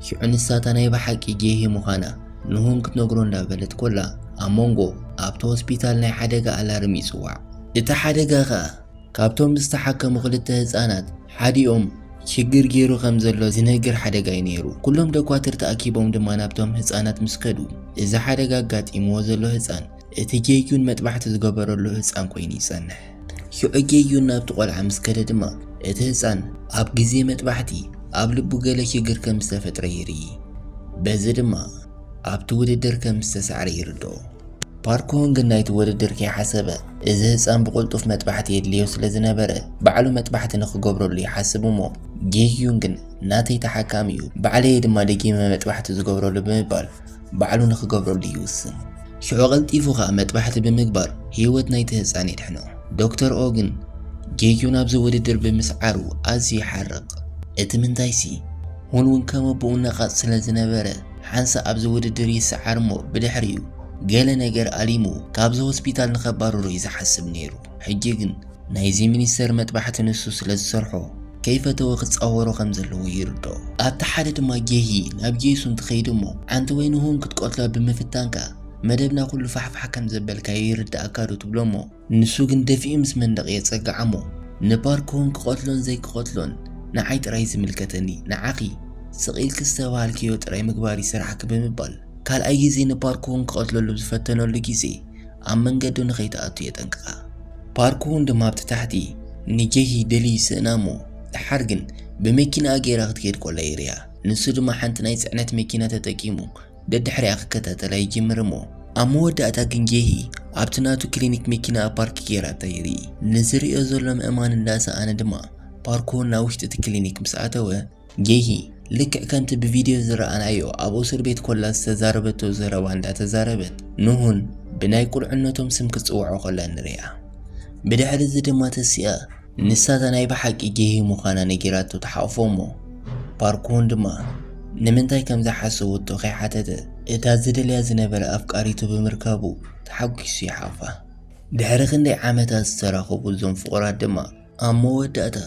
ሽዑ ንሳታ ናይ ብሓቂ ጌሂ ምዃና ንሁን ክትነግሮ እንዳበለት ኮላ ኣብ መንጎ ኣብቲ ሆስፒታል ናይ ሓደጋ ኣላርም ይጽዋዕ። እቲ ሓደጋ ኸኣ ካብቶም ዝተሓከሙ ክልተ ህፃናት ሓዲኦም ሽግር ገይሩ ከም ዘሎ ዝነግር ሓደጋ እዩ ነይሩ። ኩሎም ደኳትር ተኣኪቦም ድማ ናብቶም ህፃናት ምስ ከዱ እዚ ሓደጋ ኣጋጢምዎ ዘሎ ህፃን እቲ ጌዩን መጥባሕቲ ዝገበረሉ ህፃን ኮይኑ ይጸንሕ። ሽዑ ጌዩን ናብቲ ቆልዓ ምስ ከደ ድማ እቲ ህፃን ኣብ ግዜ መጥባሕቲ ኣብ ልቡ ገለ ሽግር ከም ዝተፈጥረ ይርኢ። በዚ ድማ ኣብቲ ውድድር ከም ዝተሳዕረ ይርድኦ። ፓርኮን ግን ናይቲ ውድድር ከይሓሰበ እዚ ህፃን ብቕልጡፍ መጥባሕቲ የድልዮ ስለ ዝነበረ ባዕሉ መጥባሕቲ ንክገብረሉ ይሓስብ እሞ ጌዩን ግን ናተይ ተሓካሚ እዩ፣ ባዕለየ ድማ ደጊመ መጥባሕቲ ዝገብረሉ ብምባል ባዕሉ ንክገብረሉ ይውስን። ሽዑ ቀልጢፉ ኸኣ መጥባሕቲ ብምግባር ህይወት ናይቲ ህፃን የድሕኖ። ዶክተር ኦ ግን ጌዩ ናብዚ ውድድር ብምስዓሩ ኣዝዩ ይሓርቕ። እቲ ምንታይሲ ሁን እውን ከም ኣቦኡ ነቓጽ ስለ ዝነበረ ሓንሳእ ኣብዚ ውድድር ይስዓር እሞ ብድሕሪኡ ገለ ነገር ኣሊሙ ካብዚ ሆስፒታል ንኸባርሮ እዩ ዝሓስብ ነይሩ። ሕጂ ግን ናይዚ ሚኒስተር መጥባሕቲ ንሱ ስለ ዝሰርሖ ከይፈተወ ክጻወሮ ከም ዘለዎ ይርድኦ። ኣብቲ ሓደ ድማ ጌሂ ናብ ጄሱ እንትኸይድ እሞ ሓንቲ ወይ ንሁን ክትቀትላ ብምፍታንካ መደብና ኩሉ ፋሕፋሕ ከም ዘበልካዮ ይርድኣካ ዶ ትብሎ እሞ ንሱ ግን ደፊኡ ምስ መንደቕ የጸግዓ እሞ ንፓርኮን ክቐትሎን ዘይክቐትሎን ንዓይ ጥራይ ዝምልከተኒ፣ ንዓኺ ስቕ ኢልኪ ዝተባሃልክዮ ጥራይ ምግባር ይስራሕኪ ብምባል ካልኣይ ግዜ ንፓርኮን ክቐትለሉ ዝፈተነሉ ግዜ ኣብ መንገዱ ንኸይትኣቱ የጠንቅቓ። ፓርኮን ድማ ኣብቲ ታሕቲ ንጄሂ ደልዩ ይስእና እሞ ደሓር ግን ብመኪናኣ ገይራ ክትከይድ ኮላ ይርያ። ንሱ ድማ ሓንቲ ናይ ጽዕነት መኪና ተጠቂሙ ደድሕሪኣ ክከታተላ ይጅምር እሞ ኣብ መወዳእታ ግን ጄሂ ኣብቲ ናቱ ክሊኒክ መኪናኣ ፓርክ ገይራታ ይርኢ። ንዝርእዮ ዘሎ ምእማን እንዳሰኣነ ድማ ፓርኮን ናብ ውሽጢ እቲ ክሊኒክ ምስ ኣተወ ጌሂ ልክዕ ከምቲ ብቪድዮ ዝረኣናዮ ኣብ እስር ቤት ኮላ ዝተዛረበቶ ዘረባ እንዳተዛረበት ንሁን ብናይ ቁልዕነቶም ስም ክትጽውዖ ኮላ ንሪኣ። ብድሕሪ እዚ ድማ ተሲኣ ንሳታ ናይ ብሓቂ ጌሂ ምዃና ነጊራቶ ትሓቕፎ እሞ ፓርኮን ድማ ንምንታይ ከም ዝሓሰወቶ ከይሓተተ እታ ዝደልያ ዝነበረ ኣፍቃሪቱ ብምርካቡ ተሓጒሱ ይሓቕፋ። ድሕሪ ክንደይ ዓመታት ዝተራኸቡ እዞም ፍቑራት ድማ ኣብ መወዳእታ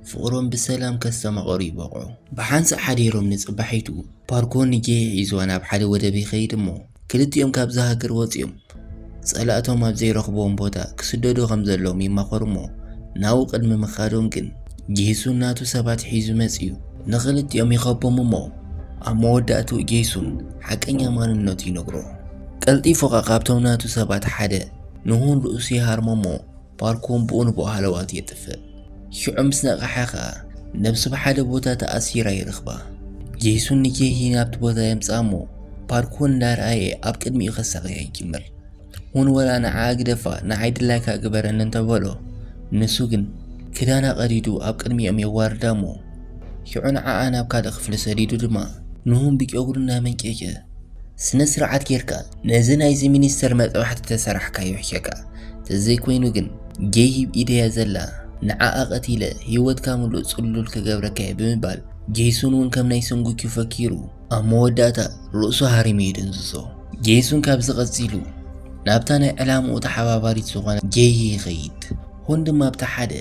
ፍቕሮም ብሰላም ከስተማቕሩ ይበቕዑ። ብሓንሳእ ሓዲሮም ንጽባሒቱ ፓርኮን ንጄሂ ሒዝዋ ናብ ሓደ ወደብ ይኸይድ እሞ ክልቲኦም ካብዛ ሃገር ወጺኦም ጸላእቶም ኣብ ዘይረኽብዎም ቦታ ክስደዱ ከም ዘለዎም ይማኸሩ እሞ ናብኡ ቅድሚ ምኻዶም ግን ጄሱን ናቱ ሰባት ሒዙ መጺኡ ንኽልቲኦም ይኸቦም እሞ ኣብ መወዳእትኡ ጄሱን ሓቀኛ ማንነቱ ይነግሮ። ቀልጢፉ ኸኣ ካብቶም ናቱ ሰባት ሓደ ንሁን ርእሱ ይሃርሞ እሞ ፓርኮን ብኡ ንብኡ ሃለዋቱ የጥፍእ። ሽዑ ምስ ነቕሐ ኸኣ ነብሱ ብሓደ ቦታ ተኣሲራ ይረኽባ። ጄሱን ንጄሂ ናብቲ ቦታ የምጽኣ እሞ ፓርኮን እንዳረኣየ ኣብ ቅድሚኡ ከሳቕያ ይጅምር። እውን ወላ ንዓኣ ግደፋ ንዓይ ድላይካ ግበረኒ እንተበሎ ንሱ ግን ክዳና ቀዲዱ ኣብ ቅድሚኦም የዋርዳ እሞ ሽዑ ንዓኣ ናብ ካልእ ክፍሊ ሰዲዱ ድማ ንሁን ብጨጉሩ እናመንጨጨ፣ ስነ ስርዓት ጌርካ ነዚ ናይዚ ሚኒስተር መጥባሕቲ ተሰራሕካዮ ይሕሸካ። ተዘይኮይኑ ግን ጌይ ኢደያ ዘላ ንዓኣ ቀቲለ ህይወትካ ምሉእ ጽሉል ክገብረካ እየ ብምባል ጄሱን እውን ከም ናይ ሰንጉኪ ፈኪሩ ኣብ መወዳእታ ርእሱ ሃሪሙ ይድንዝዞ። ጄሱን ካብዚ ቀጺሉ ናብታ ናይ ዕላምኡ ተሓባባሪት ዝኾነ ጌይ ይኸይድ። ሆን ድማ ኣብቲ ሓደ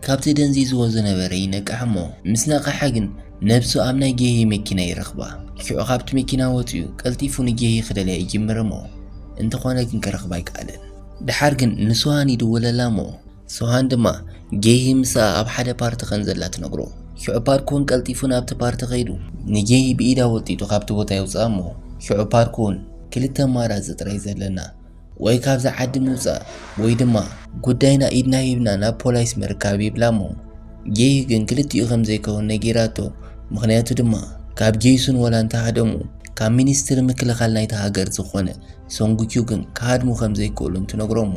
ካብቲ ደንዚዝዎ ዝነበረ ይነቅሕ እሞ ምስ ነቕሐ ግን ነብሱ ኣብ ናይ ጌሂ መኪና ይረኽባ። ሽዑ ካብቲ መኪና ወፂኡ ቀልጢፉ ንጌሂ ክደልያ ይጅምር እሞ እንተኾነ ግን ክረኽባ ኣይከኣለን። ድሓር ግን ንስዋን ይድውለላ እሞ ስዋን ድማ ጌሂ ምሳኣ ኣብ ሓደ ፓርቲ ከም ዘላ ትነግሮ። ሽዑ ፓርኩን ቀልጢፉ ናብቲ ፓርቲ ከይዱ ንጌሂ ብኢዳ ወጢጡ ካብቲ ቦታ የውፅኣ እሞ ሽዑ ፓርኩን ክልተ ኣማራፂ ጥራይ ዘለና ወይ ካብዛ ዓዲ ምውፃእ ወይ ድማ ጉዳይና ኢድና ሂብና ናብ ፖላይስ ምርካብ ይብላ እሞ ጌሂ ግን ክልቲኡ ከም ዘይከውን ነጊራቶ። ምኽንያቱ ድማ ካብ ጄሱን ወላ እንተሃደሙ ካብ ሚኒስትሪ ምክልኻል ናይታ ሃገር ዝኾነ ሶንጉኪው ግን ክሃድሙ ከም ዘይክእሉን ትነግሮ እሞ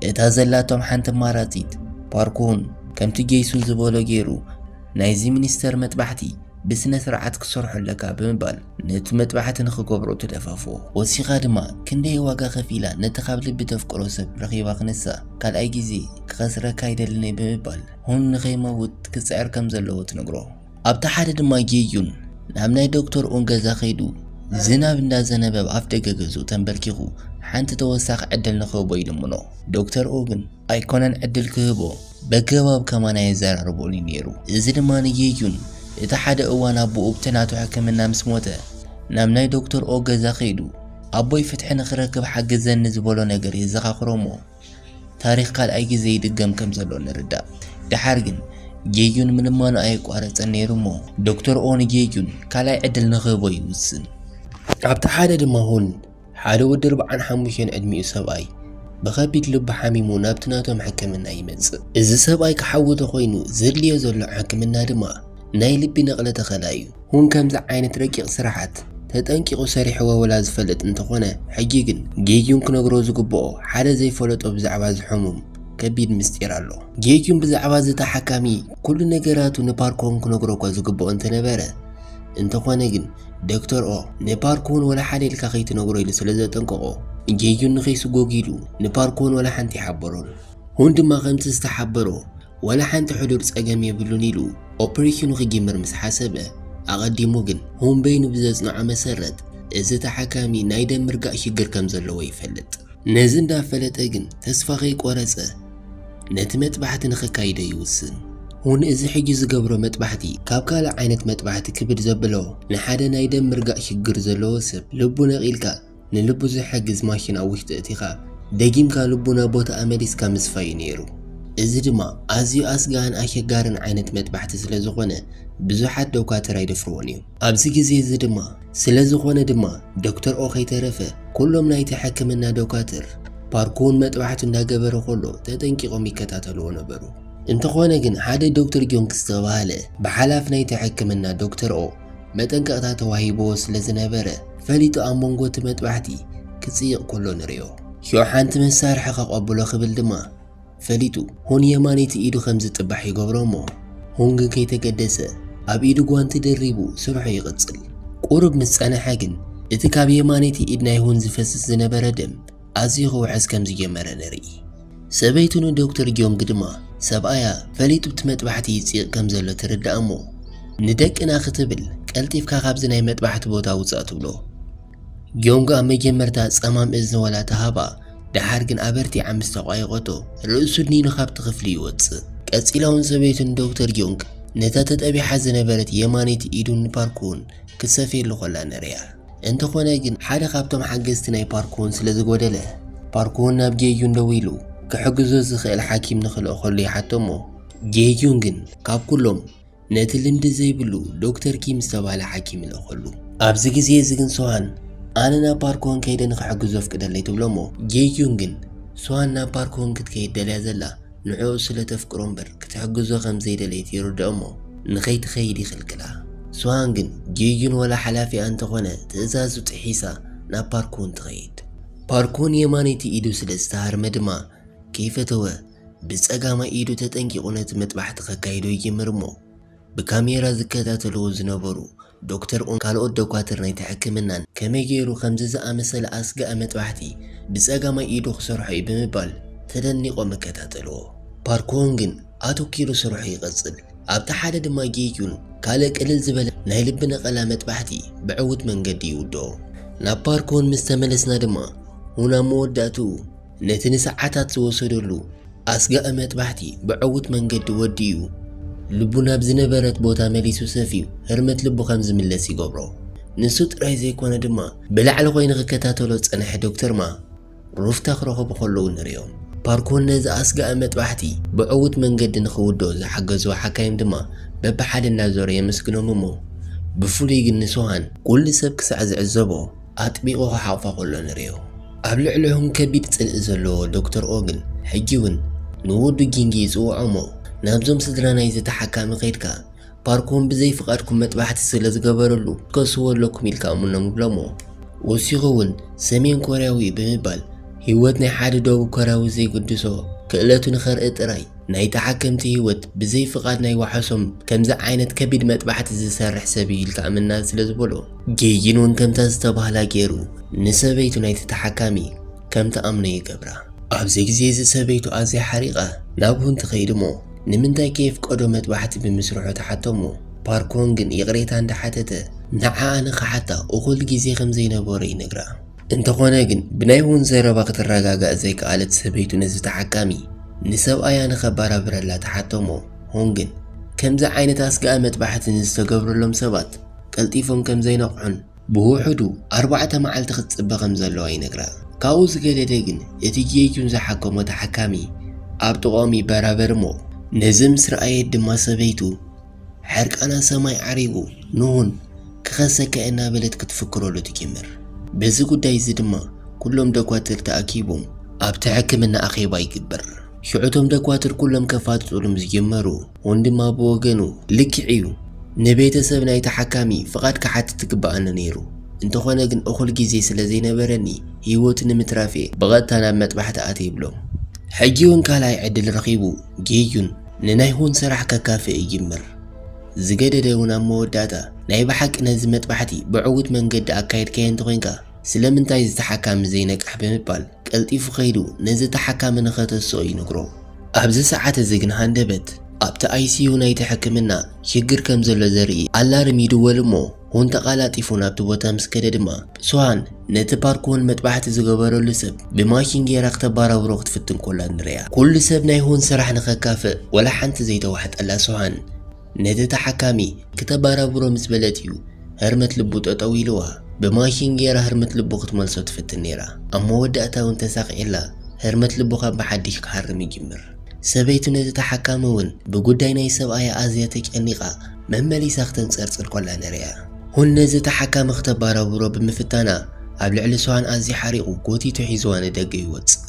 እታ ዘላቶም ሓንቲ ኣማራፂት ፓርኩን ከምቲ ጄሱን ዝበሎ ገይሩ ናይዚ ሚኒስተር መጥባሕቲ ብስነ ስርዓት ክሰርሖ ኣለካ ብምባል ነቲ መጥባሕቲ ንኽገብሮ ትደፋፎ። ወሲኻ ድማ ክንደይ ዋጋ ከፊላ ነቲ ካብ ልቢ ተፍቅሮ ሰብ ረኺባ ክንሳ ካልኣይ ግዜ ክኸስረካ ኣይደልን እየ ብምባል ሆን ንኸይመውት ክጽዕር ከም ዘለዎ ትነግሮ። ኣብቲ ሓደ ድማ ጌዩን ናብ ናይ ዶክተር ኦን ገዛ ከይዱ ዝናብ እንዳዘነበ ኣብ ኣፍ ደገ ገዝኡ ተንበርኪኹ ሓንቲ ተወሳኺ ዕድል ንኽህቦ ይልምኖ። ዶክተር ኦ ግን ኣይኮነን ዕድል ክህቦ በገባብ ከማን ኣየዘራርቦን እዩ ነይሩ። እዚ ድማ ንጌዩን እቲ ሓደ እዋን ኣቦኡ ብቲ ናቱ ሕክምና ምስ ሞተ ናብ ናይ ዶክተር ኦ ገዛ ከይዱ ኣቦይ ፍትሒ ንኽረክብ ሓግዘኒ ዝበሎ ነገር የዘኻኽሮ እሞ ታሪኽ ካልኣይ ግዜ ይድገም ከም ዘሎ ንርዳእ። ድሓር ግን ጌዩን ምልማኑ ኣየቋረጸን ነይሩ እሞ ዶክተር ኦ ንጌዩን ካልኣይ ዕድል ንኽህቦ ይውስን። ኣብቲ ሓደ ድማ ሆን ሓደ ወዲ ኣርብዓን ሓሙሽተን ዕድሚኡ ሰብኣይ ብኸቢድ ልቢ ሓሚሙ ናብቲ ናቶም ሕክምና ይመጽእ። እዚ ሰብኣይ ክሓዊ ተኾይኑ ዘድልዮ ዘሎ ሕክምና ድማ ናይ ልቢ ነቕለ ተኸላ እዩ። ሆን ከምዚ ዓይነት ረቂቕ ስራሓት ተጠንቂቑ ሰሪሕዎ ወላ ዝፈልጥ እንተኾነ ሕጂ ግን ጌጊዩን ክነግሮ ዝግብኦ ሓደ ዘይፈለጦ ብዛዕባ እዚ ሕሙም ከቢድ ምስጢር ኣሎ። ጌጊዩን ብዛዕባ እዚ ተሓካሚ ኩሉ ነገራቱ ንፓርኮን ክነግሮ እኳ ዝግብኦ እንተነበረ እንተኾነ ግን ዶክተር ኦ ንፓርኮን ወላ ሓደ ኢልካ ከይትነግሮ ኢሉ ስለ ዘጠንቀቖ ጌጊዩን ንኸይስጎግ ኢሉ ንፓርኮን ወላ ሓንቲ ይሓበሮን። ሆን ድማ ከምቲ ዝተሓበሮ ወላ ሓንቲ ሕዱር ጸገም የብሉን ኢሉ ኦፕሬሽኑ ክጅምር ምስ ሓሰበ ኣቐዲሙ ግን ሆን በይኑ ብዘጽንዖ መሰረት እዚ ተሓካሚ ናይ ደም ምርጋእ ሽግር ከም ዘለዎ ይፈልጥ። ነዚ እንዳፈለጠ ግን ተስፋ ከይቆረጸ ነቲ መጥባሕቲ ንኸካይዶ ይውስን። ሆን እዚ ሕጂ ዝገብሮ መጥባሕቲ ካብ ካልእ ዓይነት መጥባሕቲ ክብድ ዘብሎ ንሓደ ናይ ደም ምርጋእ ሽግር ዘለዎ ሰብ ልቡ ነቒልካ ንልቡ ዝሕግዝ ማሽን ኣብ ውሽጢ እቲኻ ደጊምካ ልቡ ናብ ቦታኣ መሊስካ ምስፋይ እዩ ነይሩ። እዚ ድማ ኣዝዩ ኣስጋእን ኣሸጋርን ዓይነት መጥባሕቲ ስለ ዝኾነ ብዙሓት ዶካትር ኣይደፍርዎን እዮም። ኣብዚ ግዜ እዚ ድማ ስለ ዝኾነ ድማ ዶክተር ኦ ከይተረፈ ኩሎም ናይቲ ሕክምና ዶካትር ፓርኮን መጥባሕቱ እንዳገበረ ከሎ ተጠንቂቖም ይከታተልዎ ነበሩ። እንተኾነ ግን ሓደ ዶክተር ጊዮንግ ዝተባህለ ብሓላፍ ናይቲ ሕክምና ዶክተር ኦ መጠንቀቕታ ተዋሂብዎ ስለ ዝነበረ ፈሊጡ ኣብ መንጎ እቲ መጥባሕቲ ክጽይቕ ከሎ ንርእዮ። ሽዑ ሓንቲ መሳርሒ ከቐብሎ ክብል ድማ ፈሊጡ ሆን የማነይቲ ኢዱ ከም ዝጥባሕ ይገብሮ እሞ ሆን ግን ከይተገደሰ ኣብ ኢዱ ጓንቲ ደሪቡ ስርሑ ይቕጽል። ቁሩብ ምስ ጸንሐ ግን እቲ ካብ የማነይቲ ኢድ ናይ ሆን ዝፈስስ ዝነበረ ደም ኣዝዩ ክውሕዝ ከም ዝጀመረ ንርኢ። ሰበይቱ ንዶክተር ጊዮንግ ድማ ሰብኣያ ፈሊጡ ብቲ መጥባሕቲ ይጽይቕ ከም ዘሎ ትርዳእ እሞ ንደቅና ክትብል ቀልጢፍካ ካብዚ ናይ መጥባሕቲ ቦታ ውጻእ ትብሎ። ጊዮንግ ኣብ መጀመርታ ጸማም እዝኒ ወላ ተሃባ፣ ደሓር ግን ኣበርቲዓ ምስ ተቋየቖቶ ርእሱ ድኒኑ ካብቲ ክፍሊ ይወጽእ። ቀጺላ እውን ሰበይቱ ንዶክተር ጊዮንግ ነታ ተጠቢሓ ዝነበረት የማነይቲ ኢዱ ንፓርኩን ክትሰፍየሉ ከላ ንርእያ። እንተኾነ ግን ሓደ ካብቶም ሓገዝቲ ናይ ፓርኩን ስለ ዝጎደለ ፓርኩን ናብ ጌዩን ደዊሉ ክሕግዞ ዝኽእል ሓኪም ንኽልእኸሉ ይሓቶ እሞ ጌዩን ግን ካብ ኩሎም ነቲ ልምዲ ዘይብሉ ዶክተር ኪም ዝተባህለ ሓኪም ይልእኸሉ። ኣብዚ ግዜ እዚ ግን ሶሃን ኣነ ናብ ፓርኮን ከይደ ንኽሕግዞ ኣፍቅደለይ ትብሎ እሞ ጌዩን ግን ሶሃን ናብ ፓርኮን ክትከይድ ደልያ ዘላ ንዕኡ ስለ ተፍቅሮ እምበር ክትሕግዞ ከም ዘይደለየት ይርድኦ እሞ ንኸይትኸይድ ይኽልክላ። ሶሃን ግን ጌዩን ወላ ሓላፊኣ እንተኾነ ትእዛዙ ጥሒሳ ናብ ፓርኮን ትኸይድ። ፓርኮን የማነይቲ ኢዱ ስለ ዝተሃርመ ድማ ከይፈተወ ብጸጋማይ ኢዱ ተጠንቂቑ ነቲ መጥባሕቲ ከካይዶ ይጅምር እሞ ብካሜራ ዝከታተልዎ ዝነበሩ ዶክተር ኦን ካልኦት ደኳትር ናይቲ ሕክምናን ከመይ ገይሩ ከምዚ ዝኣመሰለ ኣስጋኢ መጥባሕቲ ብጸጋማይ ኢዱ ክሰርሖ እዩ ብምባል ተደኒቖም ይከታተልዎ። ፓርክ ዎን ግን ኣተኪሩ ስርሑ ይቐጽል። ኣብቲ ሓደ ድማ ጌዩን ካልእ ቅልል ዝበለ ናይ ልቢ ነቐላ መጥባሕቲ ብዕዉት መንገዲ ይውድኦ። ናብ ፓርክ ዎን ምስ ተመለስና ድማ፣ ውን ኣብ መወዳእትኡ ነቲ ንሰዓታት ዝወሰደሉ ኣስጋኢ መጥባሕቲ ብዕዉት መንገዲ ወዲኡ፣ ልቡ ናብ ዝነበረት ቦታ መሊሱ ሰፍዩ ህርመት ልቡ ከም ዝምለስ ይገብሮ። ንሱ ጥራይ ዘይኮነ ድማ፣ ብላዕሊ ኮይኑ ክከታተሎ ዝጸንሐ ዶክተር ማ ሩፍታ ክረኸቡ ከለዉ ንርእዮም። ፓርክ ዎን ነዚ ኣስጋኢ መጥባሕቲ ብዕዉት መንገዲ ንኽውድኦ ዝሓገዝዎ ሓካይም ድማ በብሓደ እናዞረ የመስግኖም እሞ፣ ብፍሉይ ግን ንሶሃን ኩሉ ሰብ ክሳዕ ዝዕዘቦ ኣጥቢቑ ክሓቑፋ ከሎ ንርእዮ። ኣብ ልዕሊ ሆን ከቢድ ጽልኢ ዘለዎ ዶክተር ኦ ግን ሕጂ እውን ንወዱ ጊንጊ ይጽውዖ እሞ፣ ናብዞም ስድራ ናይዚ ተሓካሚ ከይድካ ፓርክ ዎን ብዘይ ፍቓድኩም መጥባሕቲ ስለ ዝገበረሉ ትከስዎ ኣለኩም ኢልካ እምኖም ይብሎሞ። ወሲኹ እውን ሰሜን ኮርያዊ እዩ ብምባል ህይወት ናይ ሓደ ደቡብ ኮርያዊ ዘይግድሶ ክእለቱ ንኸርኢ ጥራይ ናይ ተሓከምቲ ህይወት ብዘይ ፍቓድ ናይ ዋሕሶም ከምዚ ዓይነት ከቢድ መጥባሕቲ ዝሰርሕ ሰብ እዩ ኢልካ እምና ስለ ዝበሎ፣ ጌይን እውን ከምታ ዝተባህላ ገይሩ ንሰበይቱ ናይቲ ተሓካሚ ከም ትኣምኖ ይገብራ። ኣብዚ ግዜ እዚ ሰበይቱ ኣዝያ ሓሪቓ ናብ ሁን ትኸይድ እሞ፣ ንምንታይ ከየፍቀዶ መጥባሕቲ ብምስርሑ ትሓቶ እሞ፣ ፓርክ ዎን ግን ይቕሬታ እንዳሓተተ ንዓኣ ንኽሓታ እኹል ግዜ ከም ዘይነበሮ ይነግራ። እንተኾነ ግን ብናይ ሁን ዘረባ ክትረጋጋእ ዘይከኣለት ሰበይቱ ነዚ ተሓካሚ ንሰብኣያ ንኸባራብረላ ትሓቶ እሞ፣ ሁን ግን ከምዚ ዓይነት ኣስጋኢ መጥባሕቲ ንዝተገብረሎም ሰባት ቀልጢፎም ከም ዘይነቕሑን ብውሑዱ ኣርባዕተ መዓልቲ ክትጽበ ከም ዘለዋ ይነግራ። ካብኡ ዝገደደ ግን እቲ ጌዩን ዝሓከሞ ተሓካሚ ኣብ ጥቕኦም ይበራበር እሞ፣ ነዚ ምስ ረኣየት ድማ ሰበይቱ ሕርቃና ሰማይ ዓሪጉ ንሁን ክኸሰካ እናበለት ክትፍክረሉ ትጅምር። በዚ ጉዳይ እዚ ድማ ኩሎም ደኳትር ተኣኪቦም ኣብቲ ሕክምና ኣኼባ ይግበር። ሽዑ እቶም ደኳትር ኩሎም ከፋጥጡሉ ምስ ጀመሩ፣ ሆን ድማ ብወገኑ፣ ልክዕ እዩ፣ ንቤተሰብ ናይ ተሓካሚ ፍቓድ ክሓትት ትግብኣኒ ነይሩ። እንተኾነ ግን እኹል ግዜ ስለ ዘይነበረኒ፣ ህይወቱ ንምትራፍ እየ ብቐጥታ ናብ መጥባሕቲ ኣትየ ይብሎም። ሕጂ እውን ካልኣይ ዕድል ረኺቡ፣ ጌዩን ንናይ ሆን ስራሕ ከካፍእ ይጅምር። ዝገደደ እውን ኣብ መወዳእታ፣ ናይ ብሓቂ ነዚ መጥባሕቲ ብዕዉት መንገዲ ኣካየድካዮ እንተኾይንካ፣ ስለምንታይ እዚ ተሓካሚ ዘይነቅሕ ብምባል ቀልጢፉ ከይዱ ነዚ ተሓካሚ ንኸተስኦ ይነግሮ። ኣብዚ ሰዓት እዚ ግን ሃንደበት ኣብቲ ኣይሲዩ ናይቲ ሕክምና ሽግር ከም ዘሎ ዘርኢ ኣላርም ይድወል እሞ፣ ሆን ተቓላጢፉ ናብቲ ቦታ ምስ ከደ ድማ፣ ሶሃን ነቲ ፓርክ ዎን መጥባሕቲ ዝገበረሉ ሰብ ብማሽን ጌራ ክተባራብሮ ክትፍትን ኮላ ንርእያ። ኩሉ ሰብ ናይ ሆን ስራሕ ንኸካፍእ ወላ ሓንቲ ዘይተዋሕጠላ ሶሃን፣ ነቲ ተሓካሚ ክተባራብሮ ምስ በለት እዩ ህርመት ልቡ ጠጠው ኢልዋ። ብማሽን ጌራ ህርመት ልቡ ክትመልሶ ትፍትን ነይራ። ኣብ መወዳእታ እውን ተሳኺዕላ ህርመት ልቡ ካብ ብሓድሽ ክሃርም ይጅምር። ሰበይቱ ነዚ ተሓካሚ እውን ብጉዳይ ናይ ሰብኣያ ኣዝያ ተጨኒቓ መመሊሳ ክተንጸርጽር ኮላ ንርእያ። ሆን ነዚ ተሓካሚ ክተባራብሮ ብምፍታና ኣብ ልዕሊ ሶሃን ኣዝዩ ሓሪቑ ጎቲቱ ሒዝዋ ንደገ ይወጽእ።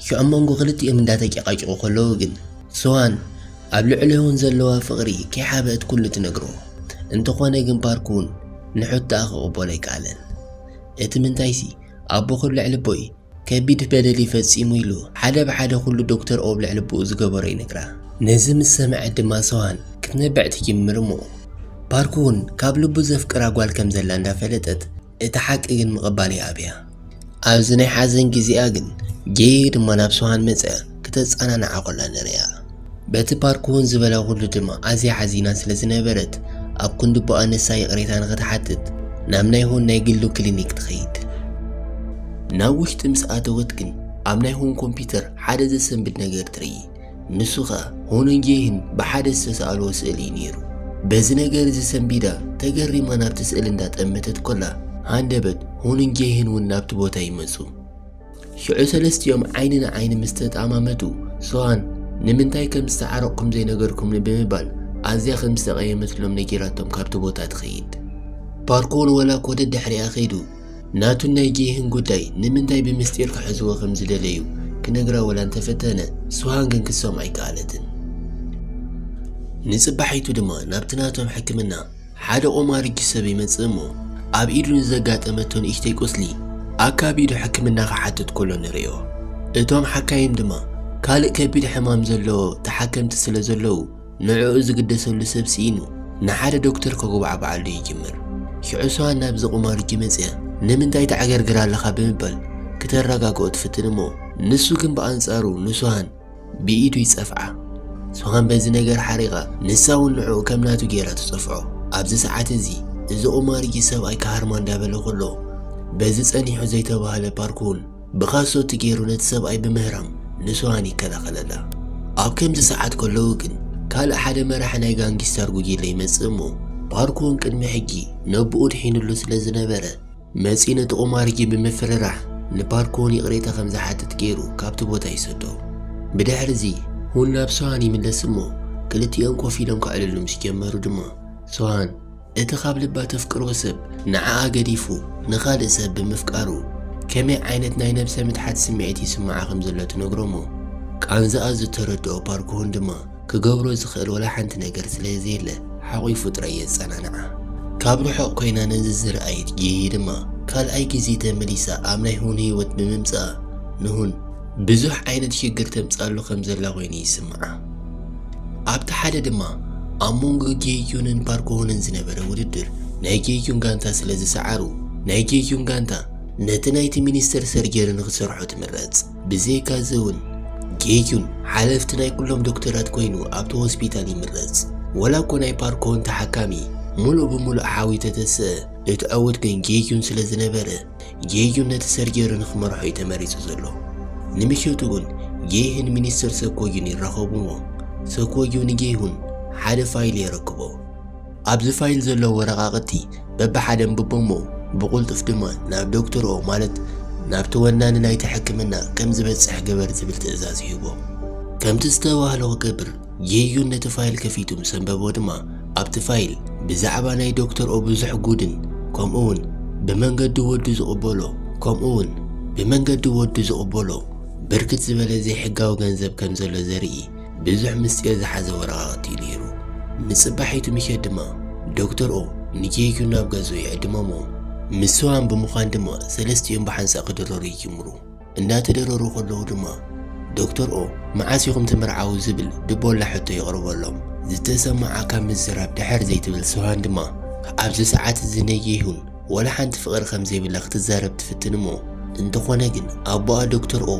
ሽዑ ኣብ መንጎ ክልቲኦም እንዳተጨቃጨቁ ከለዉ ግን ሶሃን ኣብ ልዕሊ ሆን ዘለዋ ፍቕሪ ከይሓበአት ኩሉ ትነግሮ። እንተኾነ ግን ፓርክ ውን ንሕቶኣ ክቕበሎ ኣይከኣለን። እቲ ምንታይሲ ኣቦ ኩሉ ልዕሊ ኣቦይ ከቢድ በደል ይፈጺሙ ኢሉ ሓደ ብሓደ ኩሉ ዶክተር ኦብ ልዕሊ ኣቦኡ ዝገበሮ ይነግራ። ነዚ ምስ ሰምዐት ድማ ሶሃን ክትነብዕ ትጅምር እሞ ፓርክ ውን ካብ ልቡ ዘፍቅራ ጓል ከም ዘላ እንዳፈለጠት እቲ ሓቂ ግን ምቕባል ይኣብያ። ኣብዚ ናይ ሓዘን ግዜኣ ግን ጌይ ድማ ናብ ሶሃን መጸ ክተጸናንዓ ኮላ ንርእያ። በቲ ፓርክ ውን ዝበላ ኩሉ ድማ ኣዝያ ሓዚና ስለ ዝነበረት ኣብ ክንዲ ኣቦኣ ንሳ ይቕሬታ ንኽትሓትት ናብ ናይ ሆን ናይ ግሉ ክሊኒክ ትኸይድ። ናብ ውሽጢ ምስ ኣተወት ግን ኣብ ናይ ሆን ኮምፒውተር ሓደ ዘሰንብድ ነገር ትርኢ። ንሱ ኸኣ ሆንን ጄህን ብሓደ ዝተሰኣልዎ ስእሊ እዩ ነይሩ። በዚ ነገር እዚ ሰንቢዳ ተገሪማ ናብቲ ስእሊ እንዳጠመተት ኮላ ሃንደበት ሆንን ጄህን እውን ናብቲ ቦታ ይመጹ። ሽዑ ሰለስቲኦም ዓይኒ ንዓይኒ ምስ ተጠማመቱ ሶሃን ንምንታይ ከም ዝተዓረቕኩም ዘይነገርኩምኒ ብምባል ኣዝያ ከም ዝተቐየመትሎም ነጊራቶም ካብቲ ቦታ ትኸይድ። ፓርክ እውን ወላ እኮ ደድሕሪኣ ከይዱ ናቱን ናይ ጄህን ጉዳይ ንምንታይ ብምስጢር ክሕዝዎ ከም ዝደለዩ ክነግራ ወላ እንተፈተነ ሶሃን ግን ክትሰምዖ ኣይከኣለትን። ንጽባሒቱ ድማ ናብቲ ናቶም ሕክምና ሓደ ቁማርጂ ሰብ ይመጽእ እሞ ኣብ ኢዱ ንዘጋጠመቶ ንእሽተይ ቁስሊ ኣካቢዱ ሕክምና ክሓትት ከሎ ንርእዮ። እቶም ሓካይም ድማ ካልእ ከቢድ ሕማም ዘለዎ ተሓከምቲ ስለ ዘለዉ ንዕኡ ዝግደሰሉ ሰብ ስኢኑ ንሓደ ዶክተር ከጉባዕብዓሉ ይጅምር። ሽዑ ሶሃን ናብዚ ቁማርጂ መጽያ ንምንታይ ተዕገርግር ኣለኻ ብምባል ክተረጋግኦ ትፍትን እሞ፣ ንሱ ግን ብኣንጻሩ ንሶሃን ብኢዱ ይጸፍዓ። ሶሃን በዚ ነገር ሓሪቓ፣ ንሳ እውን ንዕኡ ከም ናቱ ገይራ ትጸፍዖ። ኣብዚ ሰዓት እዚ እዚ ቁማርጂ ሰብኣይ ክሃርማ እንዳበለ ከሎ፣ በዚ ጸኒሑ ዘይተባህለ ፓርክ እውን ብኻሶት ገይሩ ነቲ ሰብኣይ ብምህራም ንሶሃን ይከላኸለላ። ኣብ ከምዚ ሰዓት ከለዉ ግን ካልእ ሓደ መራሒ ናይ ጋንጊስታር ጉጅለ ይመጽእ እሞ፣ ፓርክ እውን ቅድሚ ሕጂ ነብኡ ድሒንሉ ስለ ዝነበረ፣ መጺኡ ነቲ ቁማርጂ ብምፍርራሕ ንፓርክ እውን ይቕሬታ ከም ዝሓትት ገይሩ ካብቲ ቦታ ይሰዶ። ብድሕሪ እዚ፣ ሁን ናብ ሶሃን ይምለስ እሞ፣ ክልቲኦም ኮፍ ኢሎም ከዕልሉ ምስ ጀመሩ ድማ፣ ሶሃን እቲ ካብ ልባ ተፍቅሮ ሰብ ንዓኣ ገዲፉ ንኻልእ ሰብ ብምፍቃሩ ከመይ ዓይነት ናይ ነብሰ ምትሓት ስምዒት ይስምዓ ከም ዘሎ ትነግሮ እሞ፣ ቃንዛኣ ዝተረድኦ ፓርክ ሁን ድማ ክገብሮ ዝኽእል ወላ ሓንቲ ነገር ስለ ዘየለ ሓቒፉ ጥራይ የጸናንዓ። ካብ ርሑቕ ኮይና ነዚ ዝረኣየት ጌሂ ድማ ካልኣይ ግዜ ተመሊሳ ኣብ ናይ ሁን ህይወት ብምምጻኣ ንሁን ብዙሕ ዓይነት ሽግር ተምጻሉ ከም ዘላ ኮይኑ ይስምዓ። ኣብቲ ሓደ ድማ ኣብ መንጎ ጌዩንን ፓርኮሆንን ዝነበረ ውድድር ናይ ጌዩን ጋንታ ስለ ዝሰዓሩ፣ ናይ ጌዩን ጋንታ ነቲ ናይቲ ሚኒስተር ሰርጀሪ ንክሰርሖ ትምረጽ። ብዘይካ እዚ እውን ጌዩን ሓለፍቲ ናይ ኩሎም ዶክተራት ኮይኑ ኣብቲ ሆስፒታል ይምረጽ። ወላ እኮ ናይ ፓርኮሆን ተሓካሚ ሙሉእ ብሙሉእ ሓዊ ተተስአ፣ እቲ ዕዉት ግን ጌዩን ስለ ዝነበረ፣ ጌዩን ነቲ ሰርጀሪ ንክመርሖ እዩ ተመሪጹ ዘሎ። ንምሸቱ እውን ጌይህን ሚኒስተር ሰኮዩን ይራኸቡ እሞ፣ ሰኮዩ ንጌይሁን ሓደ ፋይል የረክቦ። ኣብዚ ፋይል ዘለዉ ወረቓቕቲ በብሓደ ኣንብቦ እሞ፣ ብቕልጡፍ ድማ ናብ ዶክተር ኦ፣ ማለት ናብቲ ወናኒ ናይቲ ሕክምና ከም ዝበጽሕ ግበር ዝብል ትእዛዝ ይህቦ። ከምቲ ዝተባህሎ ክገብር ጌዩን ነቲ ፋይል ከፊቱ ምስ ኣንበቦ ድማ፣ ኣብቲ ፋይል ብዛዕባ ናይ ዶክተር ኦ ብዙሕ ጉድን፣ ከምኡ እውን ብመንገዲ ወዱ ዝቕበሎ፣ ከምኡ እውን ብመንገዲ ወዱ ዝቕበሎ ብርክት ዝበለ ዘይሕጋዊ ገንዘብ ከም ዘሎ ዘርኢ ብዙሕ ምስጢር ዝሓዘ ወረቓቕቲ እዩ ነይሩ። ንጽባሒቱ ምሸት ድማ ዶክተር ኦ ንጌዩን ናብ ገዝኡ ይዕድሞ እሞ፣ ምስ ሶሃን ብምዃን ድማ ሰለስቲኦም ብሓንሳእ ክድረሩ ይጅምሩ። እንዳተደረሩ ከለዉ ድማ ዶክተር ኦ፣ "መዓስ ኢኹም ትምርዓዉ?" ዝብል ድቦላ ሕቶ የቕርበሎም። ዝተሰማዓ ካብ ምዝራብ ድሕር ዘይትብል ሶሃን ድማ፣ ኣብዚ ሰዓት እዚ ነጌይሁን ወላ ሓንቲ ፍቕሪ ከም ዘይብላ ክትዛረብ ትፍትን እሞ፣ እንተኾነ ግን ኣቦኣ ዶክተር ኦ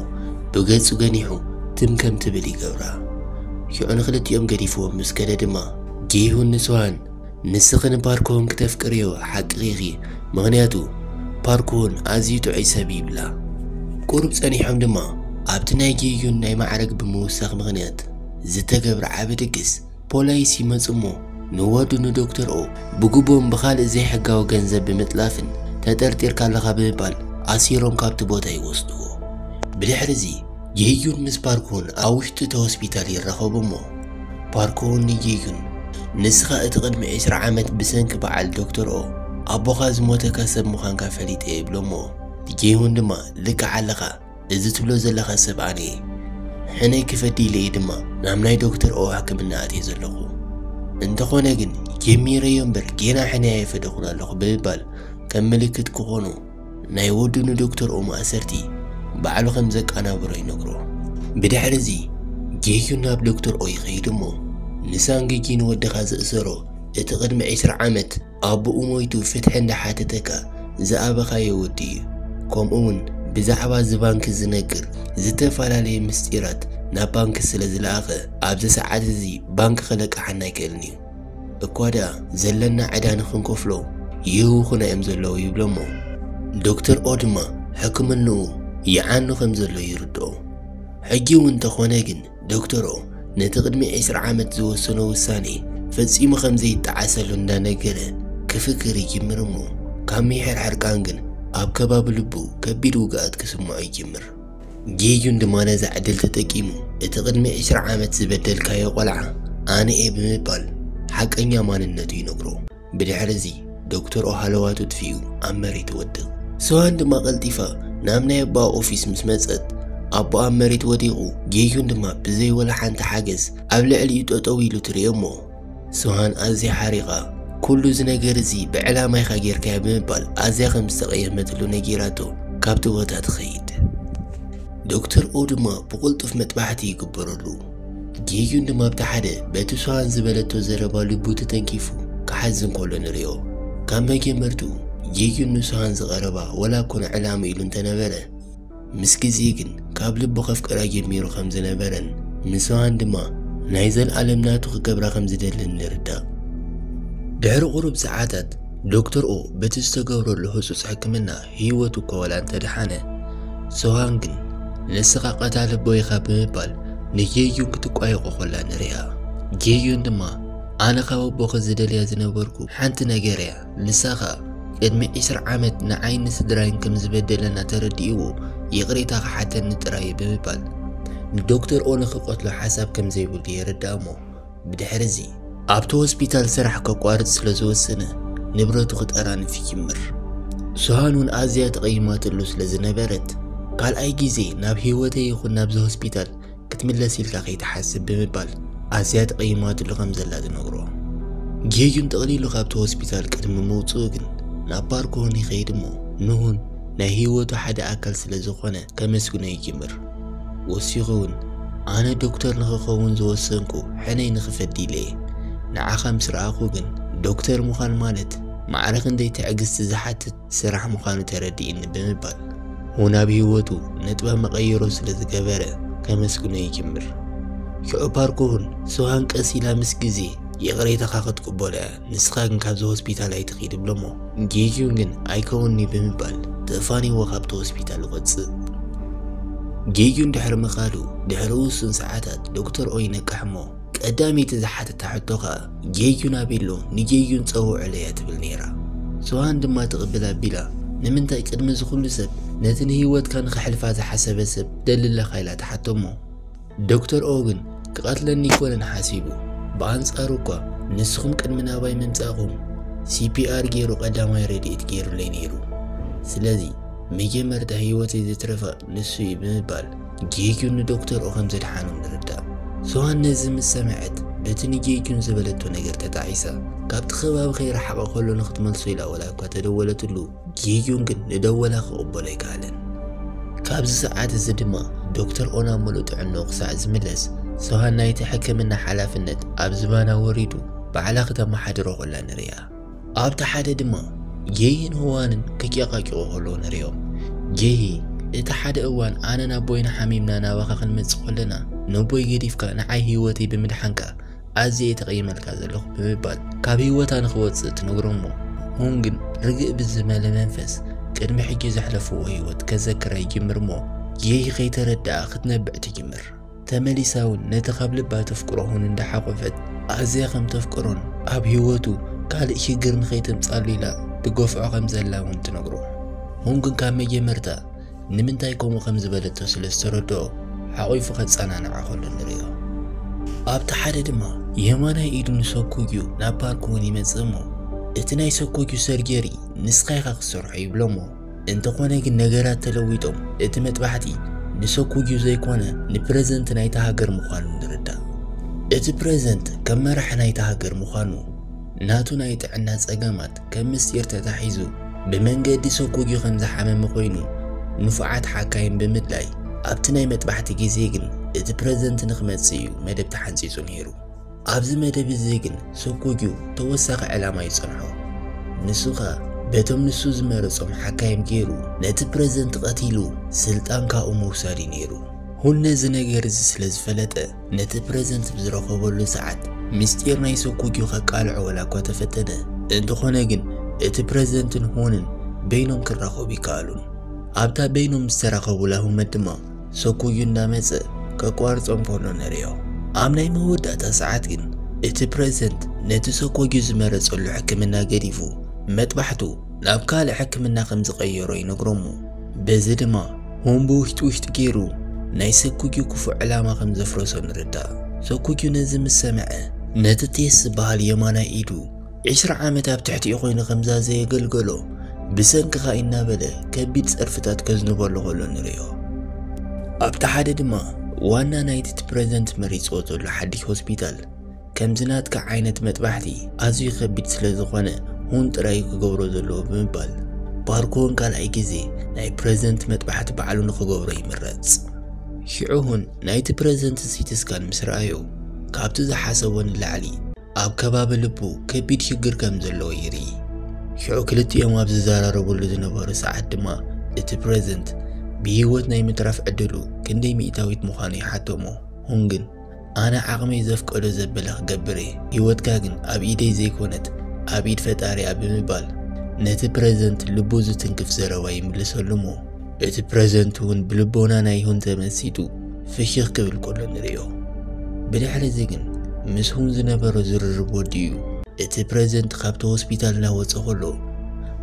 ብገጹ ገኒሑ ትም ከም ትብል ይገብራ። ሽዑ ንክልቲኦም ገዲፍዎም ምስ ከደ ድማ፣ ጌይሁን ንሶሃን፣ "ንስኺ ንፓርኮን ክተፍቅርዮ ሓቅኺ ኢኺ፣ ምኽንያቱ ፓርኮን ኣዝዩ ጥዑይ ሰብ" ይብላ። ቁሩብ ጸኒሖም ድማ ኣብቲ ናይ ጌዩን ናይ ማዕረግ ብምውሳኽ ምኽንያት ዝተገብረ ዓቢ ድግስ ፖላይስ ይመጹ እሞ፣ ንወዱ ንዶክተር ኦ ብጉቦን ብኻልእ ዘይሕጋዊ ገንዘብ ብምጥላፍን ተጠርጢርካ ኣለኻ ብምባል ኣሲሮም ካብቲ ቦታ ይወስድዎ። ብድሕሪ እዚ ጌዩን ምስ ፓርኮን ኣብ ውሽጢ እቲ ሆስፒታል ይራኸቡ እሞ፣ ፓርኮን ንጌዩን፣ "ንስኻ እቲ ቅድሚ ዕስራ ዓመት ብሰንኪ በዓል ዶክተር ኦ ኣቦኻ ዝሞተካ ሰብ ምዃንካ ፈሊጠ" ይብሎ እሞ፣ ጌዩን ድማ፣ "ልክዕ ኣለኻ፣ እዚ ትብሎ ዘለኻ ሰብ ኣነ እየ። ሕነ ክፈዲ ኢለ እየ ድማ ናብ ናይ ዶክተር ኦ ሕክምና ኣትየ ዘለኹ። እንተኾነ ግን ጀሚረዮ እምበር ጌና ሕነ ኣይፈደኹን ኣለኹ" ብምባል ከም ምልክት ክኾኖ ናይ ወዱ ንዶክተር ኦ ማእሰርቲ ባዕሉ ከም ዘቀናብሮ ይነግሮ። ብድሕሪ እዚ ጌዩን ናብ ዶክተር ኦ ይኸይድ እሞ፣ "ንሳንጊጂ ንወድኻ ዘእሰሮ እቲ ቅድሚ ዕስራ ዓመት ኣቦኡ ሞይቱ ፍትሒ እንዳሓተተካ ዝኣበኻዮ ወዲ እዩ። ከምኡ እውን ብዛዕባ እዚ ባንኪ ዝነግር ዝተፈላለየ ምስጢራት ናብ ባንኪ ስለ ዝለኣኸ፣ ኣብዚ ሰዓት እዚ ባንኪ ክለቅሓና ኣይክእልን እዩ። እኳ ደኣ ዘለና ዕዳ ንኽንከፍሎ ይህውኹና እዮም ዘለዉ" ይብሎ እሞ፣ ዶክተር ኦ ድማ ሕክምንኡ ይዓኑ ከም ዘሎ ይርድኦ። ሕጂ እውን እንተኾነ ግን ዶክተር ኦ ነቲ ቅድሚ ዕስራ ዓመት ዝወሰኖ ውሳኔ ፈጺሙ ከም ዘይጠዓሰሉ እንዳነገረ ክፍክር ይጅምር እሞ፣ ካብ ምሕር ሕርቃን ግን ኣብ ከባቢ ልቡ ከቢድ ውግኣት ክስምዖ ይጅምር። ጌዩን ድማ ነዛ ዕድል ተጠቂሙ፣ "እቲ ቅድሚ ዕስራ ዓመት ዝበደልካዮ ቆልዓ ኣነ እየ" ብምባል ሓቀኛ ማንነቱ ይነግሮ። ብድሕሪ እዚ ዶክተር ኦ ሃለዋቱ ጥፊኡ ኣብ መሬት ይወድቕ። ሶሃን ድማ ቀልጢፋ ናብ ናይ ኣቦኣ ኦፊስ ምስ መጸት፣ ኣቦኣ ኣብ መሬት ወዲቑ፣ ጌዩን ድማ ብዘይ ወላ ሓንቲ ሓገዝ ኣብ ልዕሊኡ ጠጠው ኢሉ ትርእዮ እሞ፣ ሶሃን ኣዝያ ሓሪቓ፣ "ኩሉ እዚ ነገር እዚ ብዕላማ ኢኻ ጌርካዮ" ብምባል ኣዝያ ከም ዝተቐየመትሉ ነጊራቶ ካብቲ ቦታ ትኸይድ። ዶክተር ኦ ድማ ብቕልጡፍ መጥባሕቲ ይግበረሉ። ጌዩን ድማ ኣብቲ ሓደ በቲ ሶሃን ዝበለቶ ዘረባ ልቡ ተተንኪፉ፣ ክሓዝን ከሎ ንርእዮ። ካብ መጀመርቱ ጌዩን ንሶሃን ዝቐረባ ወላ እኮ ንዕላማ ኢሉ እንተነበረ፣ ምስ ግዜ ግን ካብ ልቡ ከፍቅራ ጀሚሩ ከም ዝነበረን ንሶሃን ድማ ናይ ዘልኣለም ናቱ ክገብራ ከም ዝደልን ንርዳእ። ድሕሪ ቁሩብ ሰዓታት ዶክተር ኦ በቲ ዝተገብረሉ ህጹጽ ሕክምና ህይወቱ እኳ ወላ እንተደሓነ፣ ሶሃን ግን ንስኻ ቀታሊ ኣቦይ ኢኻ ብምባል ንጌዩን ክትቋየቆ ኮላ ንሪኣ። ጌዩን ድማ ኣነ ካብ ኣቦኺ ዝደልያ ዝነበርኩ ሓንቲ ነገር እያ፣ ንሳ ኸኣ ቅድሚ ዕስራ ዓመት ንዓይን ንስድራይን ከም ዝበደለና ተረዲእዎ ይቕሬታ ክሓተኒ ጥራይ እዩ ብምባል ንዶክተር ኦ ንኽቐትሎ ሓሳብ ከም ዘይብሉ የረድኣ እሞ ብድሕሪ እዚ ኣብቲ ሆስፒታል ስራሕ ከቋርጽ ስለ ዝወሰነ ንብረቱ ክጠራንፍ ይጅምር። ሶሃን እውን ኣዝያ ተቐይማትሉ ስለ ዝነበረት ካልኣይ ግዜ ናብ ህይወተይ ይኹን ናብዚ ሆስፒታል ክትምለስ ኢልካ ከይትሓስብ ብምባል ኣዝያ ተቐይማትሉ ከም ዘላ ትነግሮ። ጌዩን ጠቕሊሉ ካብቲ ሆስፒታል ቅድሚ ምውፅኡ ግን ናብ ፓርክ ሆን ይኸይድ እሞ ንሁን ናይ ህይወቱ ሓደ ኣካል ስለ ዝኾነ ከመስግኖ ይጅምር። ወሲኹ እውን ኣነ ዶክተር ንኽኸውን ዝወሰንኩ ሕነይ ንኽፈዲ ኢለ እየ። ንዓኻ ምስ ረኣኹ ግን ዶክተር ምዃን ማለት ማዕረ ክንደይ ትዕግስቲ ዝሓትት ስራሕ ምዃኑ ተረዲእኒ ብምባል ሁ ናብ ህይወቱ ነጥበ መቐይሮ ስለ ዝገበረ ከመስግኖ ይጅምር። ሽዑ ፓርክ ሆን ሶሃን ቀስ ኢላ ምስ ግዜ ይቕሬታኻ ክትቅበሎ እያ፣ ንስኻ ግን ካብዚ ሆስፒታል ኣይትኺድ ይብሎ እሞ ጌዩን ግን ኣይከውንን'ዩ ብምባል ተፋኒዎ ካብቲ ሆስፒታል ይወጽእ። ጌዩን ድሕሪ ምኻዱ ድሕሪ ውሱን ሰዓታት ዶክተር ኦ ይነቅሕ እሞ ቀዳመይቲ ዝሓተታ ሕቶ ኸኣ ጌዩን ኣበይ ኣሎ ንጌዩን ጸውዕለያ ትብል ነይራ። ሶሃን ድማ ትቕብል ኣቢላ ንምንታይ ቅድሚ እዚ ኩሉ ሰብ ነቲ ንህይወትካ ንኸሕልፋ ዝሓሰበ ሰብ ደሊ ኣለኻ ኢላ ትሓቶ እሞ ዶክተር ኦ ግን ክቐትለኒ ኣይኮነን ሓሲቡ። ብኣንጻሩ እኳ ንስኹም ቅድሚ ናባይ ምምጻእኹም ሲፒኣር ገይሩ ቀዳማይ ረድኤት ገይሩለይ ነይሩ። ስለዚ መጀመርታ ህይወተይ ዘትረፈ ንሱ እዩ ብምባል ጌጊዩን ንዶክተር ኦ ከም ዘድሓኖም ንርዳእ። ሶሃን ነዚ ምስ ሰምዐት በቲ ንጌጊዩን ዝበለቶ ነገር ተጣዒሳ ካብቲ ከባቢ ከይረሓቐ ከሎ ንኽትመልሶ ኢላ ወላ እኳ ተደወለትሉ ጌጊዩን ግን ንደወላ ክቕበሎ ኣይከኣለን። ካብዚ ሰዓት እዚ ድማ ዶክተር ኦ ናብ ምሉእ ጥዕንኡ ክሳዕ ዝምለስ ሶሃን ናይቲ ሕክምና ሓላፍነት ኣብ ዝባና ወሪዱ ባዕላ ክተመሓድሮ ከላ ንርእያ። ኣብቲ ሓደ ድማ ጌሂን ሆዋንን ክጨቃጨቁ ከለዉ ንርእዮም። ጌሂ እቲ ሓደ እዋን ኣነ ናብ ቦይና ሓሚምና ናባኻ ክንመጽእ ከለና ነቦይ ገዲፍካ ንዓይ ህይወተይ ብምድሓንካ ኣዝየ እየ ተቐይመልካ ዘለኹ ብምባል ካብ ህይወታ ንኽወጽእ ትነግሮ እሞ ሆን ግን ርግእ ብዝመለ መንፈስ ቅድሚ ሕጂ ዘሕለፍዎ ህይወት ከዘክራ ይጅምር እሞ ጌሂ ከይተረድኣ ክትነብዕ ትጅምር። ተመሊሳ እውን ነቲ ካብ ልባ ተፍቅሮ ሆን እንዳሓቆፈት ኣዝያ ከም ተፍቅሮን ኣብ ህይወቱ ካልእ ሽግር ንኸይተምጻሉ ኢላ ትገፍዖ ከም ዘላ እውን ትነግሮ። ሆን ግን ካብ መጀመርታ ንምንታይ ከምኡ ከም ዝበለቶ ስለ ዝተረድኦ ሓቑፉ ከጸናንዓ ከሎ ንርእዮ። ኣብቲ ሓደ ድማ የማናይ ኢዱ ንሰኩጊዩ ናብ ፓርክ እውን ይመጽእ እሞ እቲ ናይ ሰኩጊዩ ሰርጀሪ ንስኻ ኢኻ ክትሰርሖ ይብሎ እሞ እንተኾነ ግን ነገራት ተለዊጦም እቲ መጥባሕቲ ንሰኩጊዩ ዘይኮነ ንፕረዘንት ናይታ ሃገር ምዃኑ ንርዳእ። እቲ ፕረዘንት ከም መራሒ ናይታ ሃገር ምዃኑ ናቱ ናይ ጥዕና ጸገማት ከም ምስጢር ተታሒዙ ብመንገዲ ሰኩጊ ከም ዝሓመመ ኮይኑ ንፉዓት ሓካይም ብምድላይ ኣብቲ ናይ መጥባሕቲ ግዜ ግን እቲ ፕረዘንት ንኽመጽእ እዩ መደብ ተሓንጺጹ ነይሩ። ኣብዚ መደብ እዚ ግን ሰኩጊ ተወሳኺ ዕላማ ይጸንሖ። ንሱ ኸኣ በቶም ንሱ ዝመረጾም ሓካይም ገይሩ ነቲ ፕረዘንት ቀቲሉ ስልጣን ካብኡ ምውሳድ እዩ ነይሩ። ሆን ነዚ ነገር እዚ ስለ ዝፈለጠ ነቲ ፕረዘንት ብዝረኸበሉ ሰዓት ምስጢር ናይ ሰኩጊ ከቃልዖ ወላ እኳ ተፈተነ እንተኾነ ግን እቲ ፕረዘንትን ሆንን በይኖም ክራኸቡ ይከኣሉን። ኣብታ በይኖም ዝተራኸቡላ ሁመት ድማ ሰኩጊ እንዳመጸ ከቋርጾም ከሎ ንርእዮ። ኣብ ናይ መወዳእታ ሰዓት ግን እቲ ፕረዘንት ነቲ ሰኩጊ ዝመረጸሉ ሕክምና ገዲፉ መጥባሕቱ ናብ ካልእ ሕክምና ከም ዝቐየሮ ይነግሮ እሞ በዚ ድማ ሆን ብውሽጢ ውሽጢ ገይሩ ናይ ሰኩጊ ክፉእ ዕላማ ከም ዘፍረሶ ንርዳእ። ሰኩጊ ነዚ ምስ ሰምዐ ነቲ ቴስ ዝበሃል የማናይ ኢዱ ዕስራ ዓመት ኣብ ትሕቲኡ ኮይኑ ከምዛ ዘየገልገሎ ብሰንክኻ እናበለ ከቢድ ጸርፍታት ከዝንበሉ ከሎ ንርእዮ። ኣብቲ ሓደ ድማ ዋና ናይቲ እቲ ፕረዘንት መሪጽዎ ዘሎ ሓድሽ ሆስፒታል ከምዚ ናትካ ዓይነት መጥባሕቲ ኣዝዩ ከቢድ ስለ ዝኾነ ሆን ጥራይ ክገብሮ ዘለዎ ብምባል ፓርክ ሆን ካልኣይ ግዜ ናይ ፕረዘንት መጥባሕቲ ባዕሉ ንኽገብሮ ይምረጽ። ሽዑ ሆን ናይቲ ፕረዘንት ሲቲ ስካን ምስ ረኣዮ ካብቲ ዝሓሰቦ ንላዕሊ ኣብ ከባቢ ልቡ ከቢድ ሽግር ከም ዘለዎ ይርኢ። ሽዑ ክልቲኦም ኣብ ዝዘራረብሉ ዝነበሩ ሰዓት ድማ እቲ ፕሬዝደንት ብህይወት ናይ ምትራፍ ዕድሉ ክንደይ ሚእታዊት ምዃኑ ይሓቶ እሞ፣ ሁን ግን ኣነ ዓቕመይ ዘፍቀዶ ዘበለ ክገብር እየ፣ ህይወትካ ግን ኣብ ኢደይ ዘይኮነት ኣብ ኢድ ፈጣሪ እያ ብምባል ነቲ ፕሬዝደንት ልቡ ዝትንክፍ ዘረባ ይምልሰሉ እሞ፣ እቲ ፕሬዝደንት እውን ብልቦና ናይ ሁን ተመሲጡ ፍሽኽ ክብል ከሎ ንርእዮ። ብድሕሪ እዚ ግን ምስ ሁን ዝነበሮ ዝርርብ ወዲኡ እቲ ፕሬዝደንት ካብቲ ሆስፒታል እናወፀ ከሎ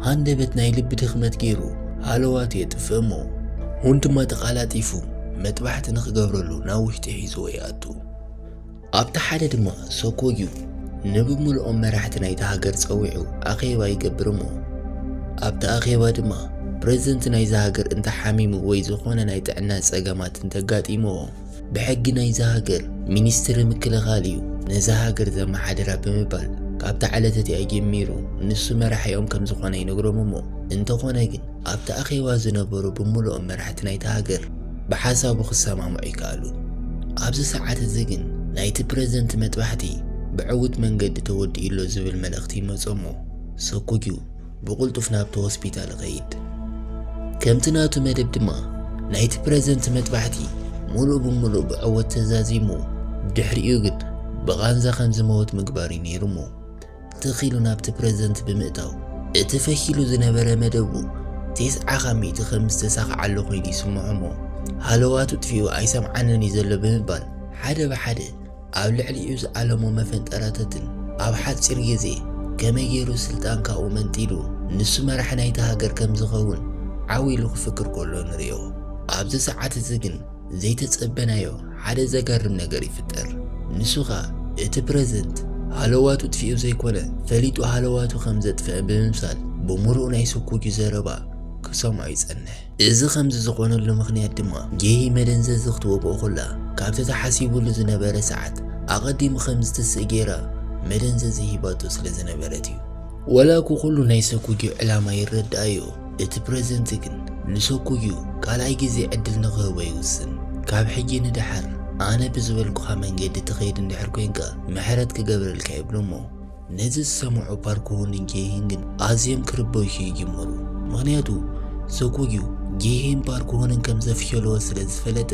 ሃንደበት ናይ ልቢ ድኽመት ገይሩ ሃለዋቱ የጥፍእ እሞ፣ ሁን ድማ ተቓላጢፉ መጥባሕቲ ንኽገብረሉ ናብ ውሽጢ ሒዝዎ ይኣቱ። ኣብቲ ሓደ ድማ ሶኮጊዩ ንብምልኦም መራሕቲ ናይታ ሃገር ጸዊዑ ኣኼባ ይገብር እሞ፣ ኣብቲ ኣኼባ ድማ ፕሬዝደንት ናይዛ ሃገር እንተሓሚሙ ወይ ዝኾነ ናይ ጥዕና ጸገማት እንተጋጢምዎ፣ ብሕጊ ናይዛ ሃገር ሚኒስትሪ ምክልኻል እዩ ነዛ ሃገር ዘመሓድራ ብምባል፣ ካብታ ዕለት እቲኣ ጀሚሩ ንሱ መራሒኦም ከም ዝኾነ ይነግሮም እሞ፣ እንተኾነ ግን ኣብቲ ኣኼባ ዝነበሩ ብምልኦም መራሕቲ ናይታ ሃገር ብሓሳቡ ክሰማምዑ ኣይከኣሉን። ኣብዚ ሰዓት እዚ ግን ናይቲ ፕሬዝደንት መጥባሕቲ ብዕዉት መንገዲ ተወዲኡ ኣሎ ዝብል መልእኽቲ ይመጾ እሞ፣ ሶኮጊዩ ብቕልጡፍ ናብቲ ሆስፒታል ይኸይድ። ከምቲ ናቱ መደብ ድማ ናይቲ ፕሬዝደንት መጥባሕቲ ሙሉእ ብሙሉእ ብዕወት ተዛዚሙ፣ ብድሕሪኡ ግን ብቓንዛ ከም ዝመወት ምግባር እዩ ነይሩ እሞ፣ ትኽ ኢሉ ናብቲ ፕሬዝደንት ብምእታው፣ እቲ ፈሺሉ ዝነበረ መደቡ ተስዓ ካብ ሚእቲ ከም ዝተሳኽዓሉ ኮይኑ ይስምዖ እሞ፣ ሃለዋቱ ጥፊኡ ኣይሰምዓንን እዩ ዘሎ ብምባል፣ ሓደ ብሓደ ኣብ ልዕሊኡ ዝኣለሞ መፈንጠራታትን ኣብ ሓጺር ግዜ ከመይ ገይሩ ስልጣን ካብኡ መንጢሉ ንሱ መራሒ ናይታ ሃገር ከም ዝኸውን ዓው ኢሉ ክፍክር ከሎ ንርእዮ። ኣብዚ ሰዓት እዚ ግን ዘይተጸበናዮ ሓደ ዘገርም ነገር ይፍጠር። ንሱ ኸኣ እቲ ፕሬዝደንት ሃለዋቱ ጥፊኡ ዘይኮነ ፈሊጡ ሃለዋቱ ከም ዘጥፍአ ብምምሳል ብምሉኡ ናይ ሶኮጊ ዘረባ ክሰምዖ ይጸንሕ። እዚ ከምዚ ዝኾነሉ ምኽንያት ድማ ጌሂ መደንዘዚ ክትወግኦ ከላ ካብቲ ተሓሲቡሉ ዝነበረ ሰዓት ኣቐዲሙ ከም ዝትስእ ገይራ መደንዘዚ ሂባቶ ስለ ዝነበረት እዩ። ወላ እኮ ኩሉ ናይ ሶኮጊ ዕላማ ይረድኣዮ፣ እቲ ፕሬዝደንት ግን ንሶኮጊ ካልኣይ ግዜ ዕድል ንኽህቦ ይውስን። ካብ ሕጂ ንደሓር ኣነ ብዝበልኩኻ መንገዲ ትኸይድ እንድሕር ኮይንካ ምሕረት ክገብረልካ ይብሎ እሞ፣ ነዚ ዝሰምዑ ፓርክ ሆንን ጌሂን ግን ኣዝዮም ክርበሹ ይጅምሩ። ምኽንያቱ ሶኮጊ ጌሂን ፓርክ ሆንን ከም ዘፍሸልዎ ስለ ዝፈለጠ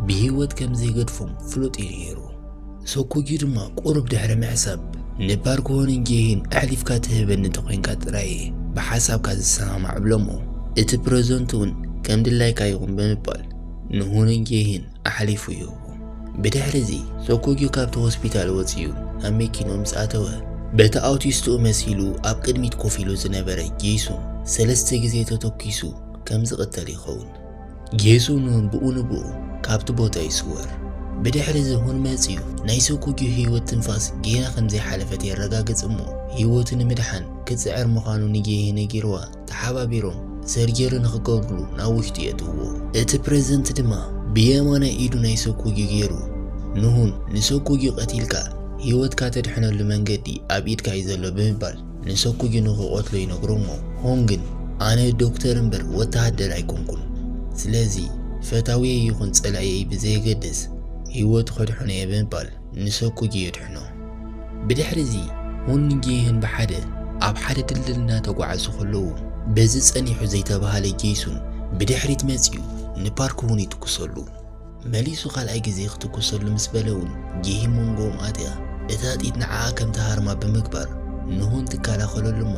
ብህይወት ከም ዘይገድፎም ፍሉጥ እዩ ነይሩ። ሶኮጊ ድማ ቁሩብ ድሕሪ ምሕሳብ ንፓርክ ሆንን ጌሂን ኣሕሊፍካ ትህበኒ እንተኾይንካ ጥራይ እየ ብሓሳብካ ዝሰማማዕ እብሎ እሞ፣ እቲ ፕሬዝደንት እውን ከም ድላይካ ይኹን ብምባል ንሁንን ጌሂን ኣሕሊፉ ይህቦ። ብድሕሪ እዚ ሶኮጊ ካብቲ ሆስፒታል ወጺኡ ናብ መኪንኡ ምስ ኣተወ፣ በቲ ኣውቲስትኡ መሲሉ ኣብ ቅድሚት ኮፍ ኢሉ ዝነበረ ጄሱን ሰለስተ ግዜ ተተኲሱ ከም ዝቕተል ይኸውን። ጄሱን እውን ብኡ ንብኡ ካብቲ ቦታ ይስወር። ብድሕሪ እዚ ሁን መጺኡ ናይ ሶኮጊ ህይወት ትንፋስ ጌና ከም ዘይሓለፈት የረጋግጽ እሞ፣ ህይወቱ ንምድሓን ክጽዕር ምዃኑ ንጌሂ ነጊርዋ ተሓባቢሮም ሰርጀሪ ንኽገብርሉ ናብ ውሽጢ የእትውዎ። እቲ ፕሬዝደንት ድማ ብየማናይ ኢዱ ናይ ሶኮጊ ገይሩ ንሁን ንሶኮጊ ቀቲልካ ህይወትካ ተድሕነሉ መንገዲ ኣብ ኢድካ እዩ ዘሎ ብምባል ንሶኮጊ ንኽቐትሎ ይነግሮ እሞ፣ ሁን ግን ኣነ ዶክተር እምበር ወተሃደር ኣይኮንኩን፣ ስለዚ ፈታውየይ ይኹን ጸላእየይ ብዘየገድስ ህይወቱ ከድሕኖ እየ ብምባል ንሶኮጊ የድሕኖ። ብድሕሪ እዚ ሁን ጌሂን ብሓደ ኣብ ሓደ ድልድል እናተጓዓዙ ከለዉ፣ በዚ ጸኒሑ ዘይተባህለ ጄሱን ብድሕሪት መጺኡ ንፓርክ ሁን ይትኩሰሉ። መሊሱ ካልኣይ ግዜ ክትኩሰሉ ምስ በለ እውን ጌሂ መንጎኦም ኣትያ እታ ጢት ንዓኣ ከም ትሃርማ ብምግባር ንሁን ትከላኸለሉ እሞ፣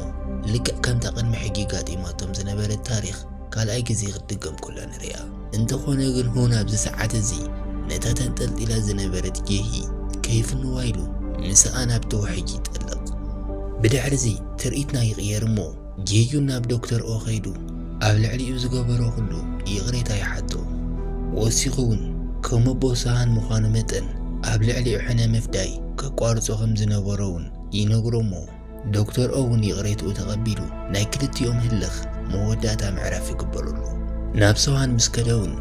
ልክዕ ከምታ ቅድሚ ሕጂ ጋጢማቶም ዝነበረት ታሪኽ ካልኣይ ግዜ ክትድገም ከላ ንርእያ። እንተኾነ ግን ሁን ኣብዚ ሰዓት እዚ ነታ ተንጠልጢላ ዝነበረት ጌሂ ከይፍንዋ ኢሉ ምስኣ ናብቲ ውሕጅ ይጠልቕ። ብድሕሪ እዚ ትርኢትና ይቕየር እሞ፣ ጌዩ ናብ ዶክተር ኦ ከይዱ ኣብ ልዕሊኡ ዝገበሮ ኩሉ ይቕሬታ ይሓቶ። ወሲኹ እውን ከም ኣቦ ሰሃን ምዃኑ መጠን ኣብ ልዕሊኡ ሕነ ምፍዳይ ከቋርጾ ከም ዝነበሮ እውን ይነግሮ እሞ፣ ዶክተር ኦ እውን ይቕሬትኡ ተቐቢሉ ናይ ክልቲኦም ህልኽ መወዳእታ ምዕራፍ ይግበረሉ። ናብ ሶሃን ምስ ከደ እውን፣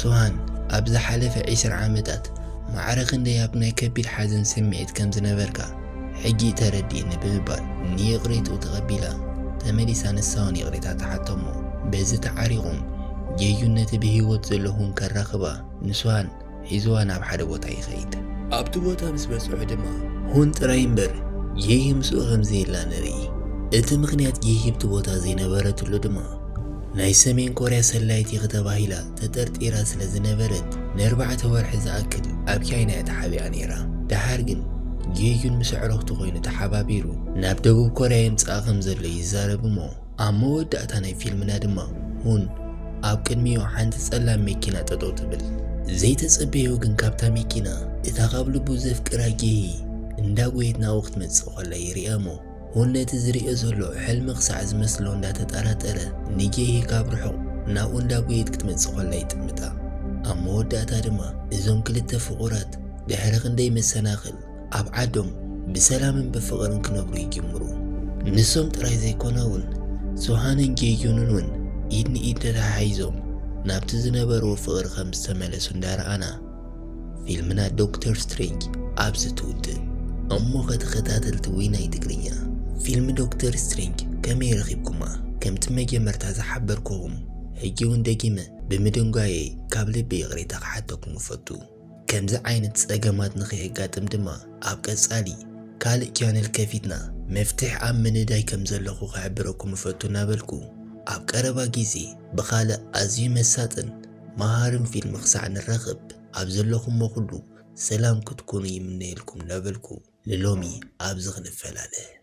ሶሃን ኣብ ዝሓለፈ ዕስራ ዓመታት ማዕረ ክንደይ ኣብ ናይ ከቢድ ሓዘን ስምዒት ከም ዝነበርካ ሕጂ ተረዲእኒ ብምባል ንይቕሬትኡ ተቐቢላ ተመሊሳ ንሳ እውን ይቕሬታ ትሓቶ እሞ፣ በዚ ተዓሪቖም ጌዩ ነቲ ብህይወት ዘሎ ሁን ከራኽባ ንሶሃን ሒዝዋ ናብ ሓደ ቦታ ይኸይድ። ኣብቲ ቦታ ምስ በጽሑ ድማ ሁን ጥራይ እምበር ጌሂ ምስኡ ከም ዘየላ ንርኢ። እቲ ምኽንያት ጌሂ ኣብቲ ቦታ ዘይነበረትሉ ድማ ናይ ሰሜን ኮርያ ሰላይቲ ተባሂላ ተጠርጢራ ስለ ዝነበረት ንኣርባዕተ ወርሒ ዝኣክል ኣብ ቻይና እያ ተሓቢኣ ነይራ። ደሓር ግን ጌዩን ምስ ኣዕሩኽቱ ኮይኑ ተሓባቢሩ ናብ ደቡብ ኮርያ የምጽኣ ከም ዘሎ ይዛረብ እሞ ኣብ መወዳእታ ናይ ፊልምና ድማ ሁን ኣብ ቅድሚኡ ሓንቲ ጸላም መኪና ጠጠው ትብል። ዘይተጸበዮ ግን ካብታ መኪና እታ ካብ ልቡ ዘፍቅራ ጌሂ እንዳጎየት ናብኡ ክትመጽእ ከላ ይርእያ እሞ፣ ሁን ነቲ ዝርእዮ ዘሎ ሕልሚ ክሳዕ ዝመስሎ እንዳተጠራጠረ ንጌሂ ካብ ርሑቕ ናብኡ እንዳጎየት ክትመጽእ ከላ ይጥምታ። ኣብ መወዳእታ ድማ እዞም ክልተ ፍቑራት ድሕሪ ክንደይ መሰናኽል ኣብ ዓዶም ብሰላምን ብፍቕርን ክነብሩ ይጅምሩ። ንሶም ጥራይ ዘይኮነ እውን ሶሃንን ጌዩንን እውን ኢድ ንኢድ ተተሓሒዞም ናብቲ ዝነበርዎ ፍቕሪ ከም ዝተመለሱ እንዳረኣና ፊልምና ዶክተር ስትሬንጅ ኣብዚ ትውድእ። እሞ ከተኸታተልቲ ዊናይ ትግርኛ ፊልም ዶክተር ስትሬንጅ ከመይ ረኺብኩማ? ከምቲ መጀመርታ ዝሓበርኩኹም ሕጂ እውን ደጊመ ብምድንጓየይ ካብ ልቢ ይቕሬታ ክሓተኩም እፈቱ። ከምዚ ዓይነት ጸገማት ንኸየጋጥም ድማ ኣብ ቀጻሊ ካልእ ቻነል ከፊትና መፍትሕ ኣብ ምንዳይ ከም ዘለኹ ክሕብረኩም እፈቱ እናበልኩ ኣብ ቀረባ ግዜ ብኻልእ ኣዝዩ መሳጥን መሃርን ፊልም ክሳዕ ንራኸብ ኣብ ዘለኹሞ ኩሉ ሰላም ክትኮኑ ይምነየልኩም እናበልኩ ንሎሚ ኣብዚ ክንፈላለ።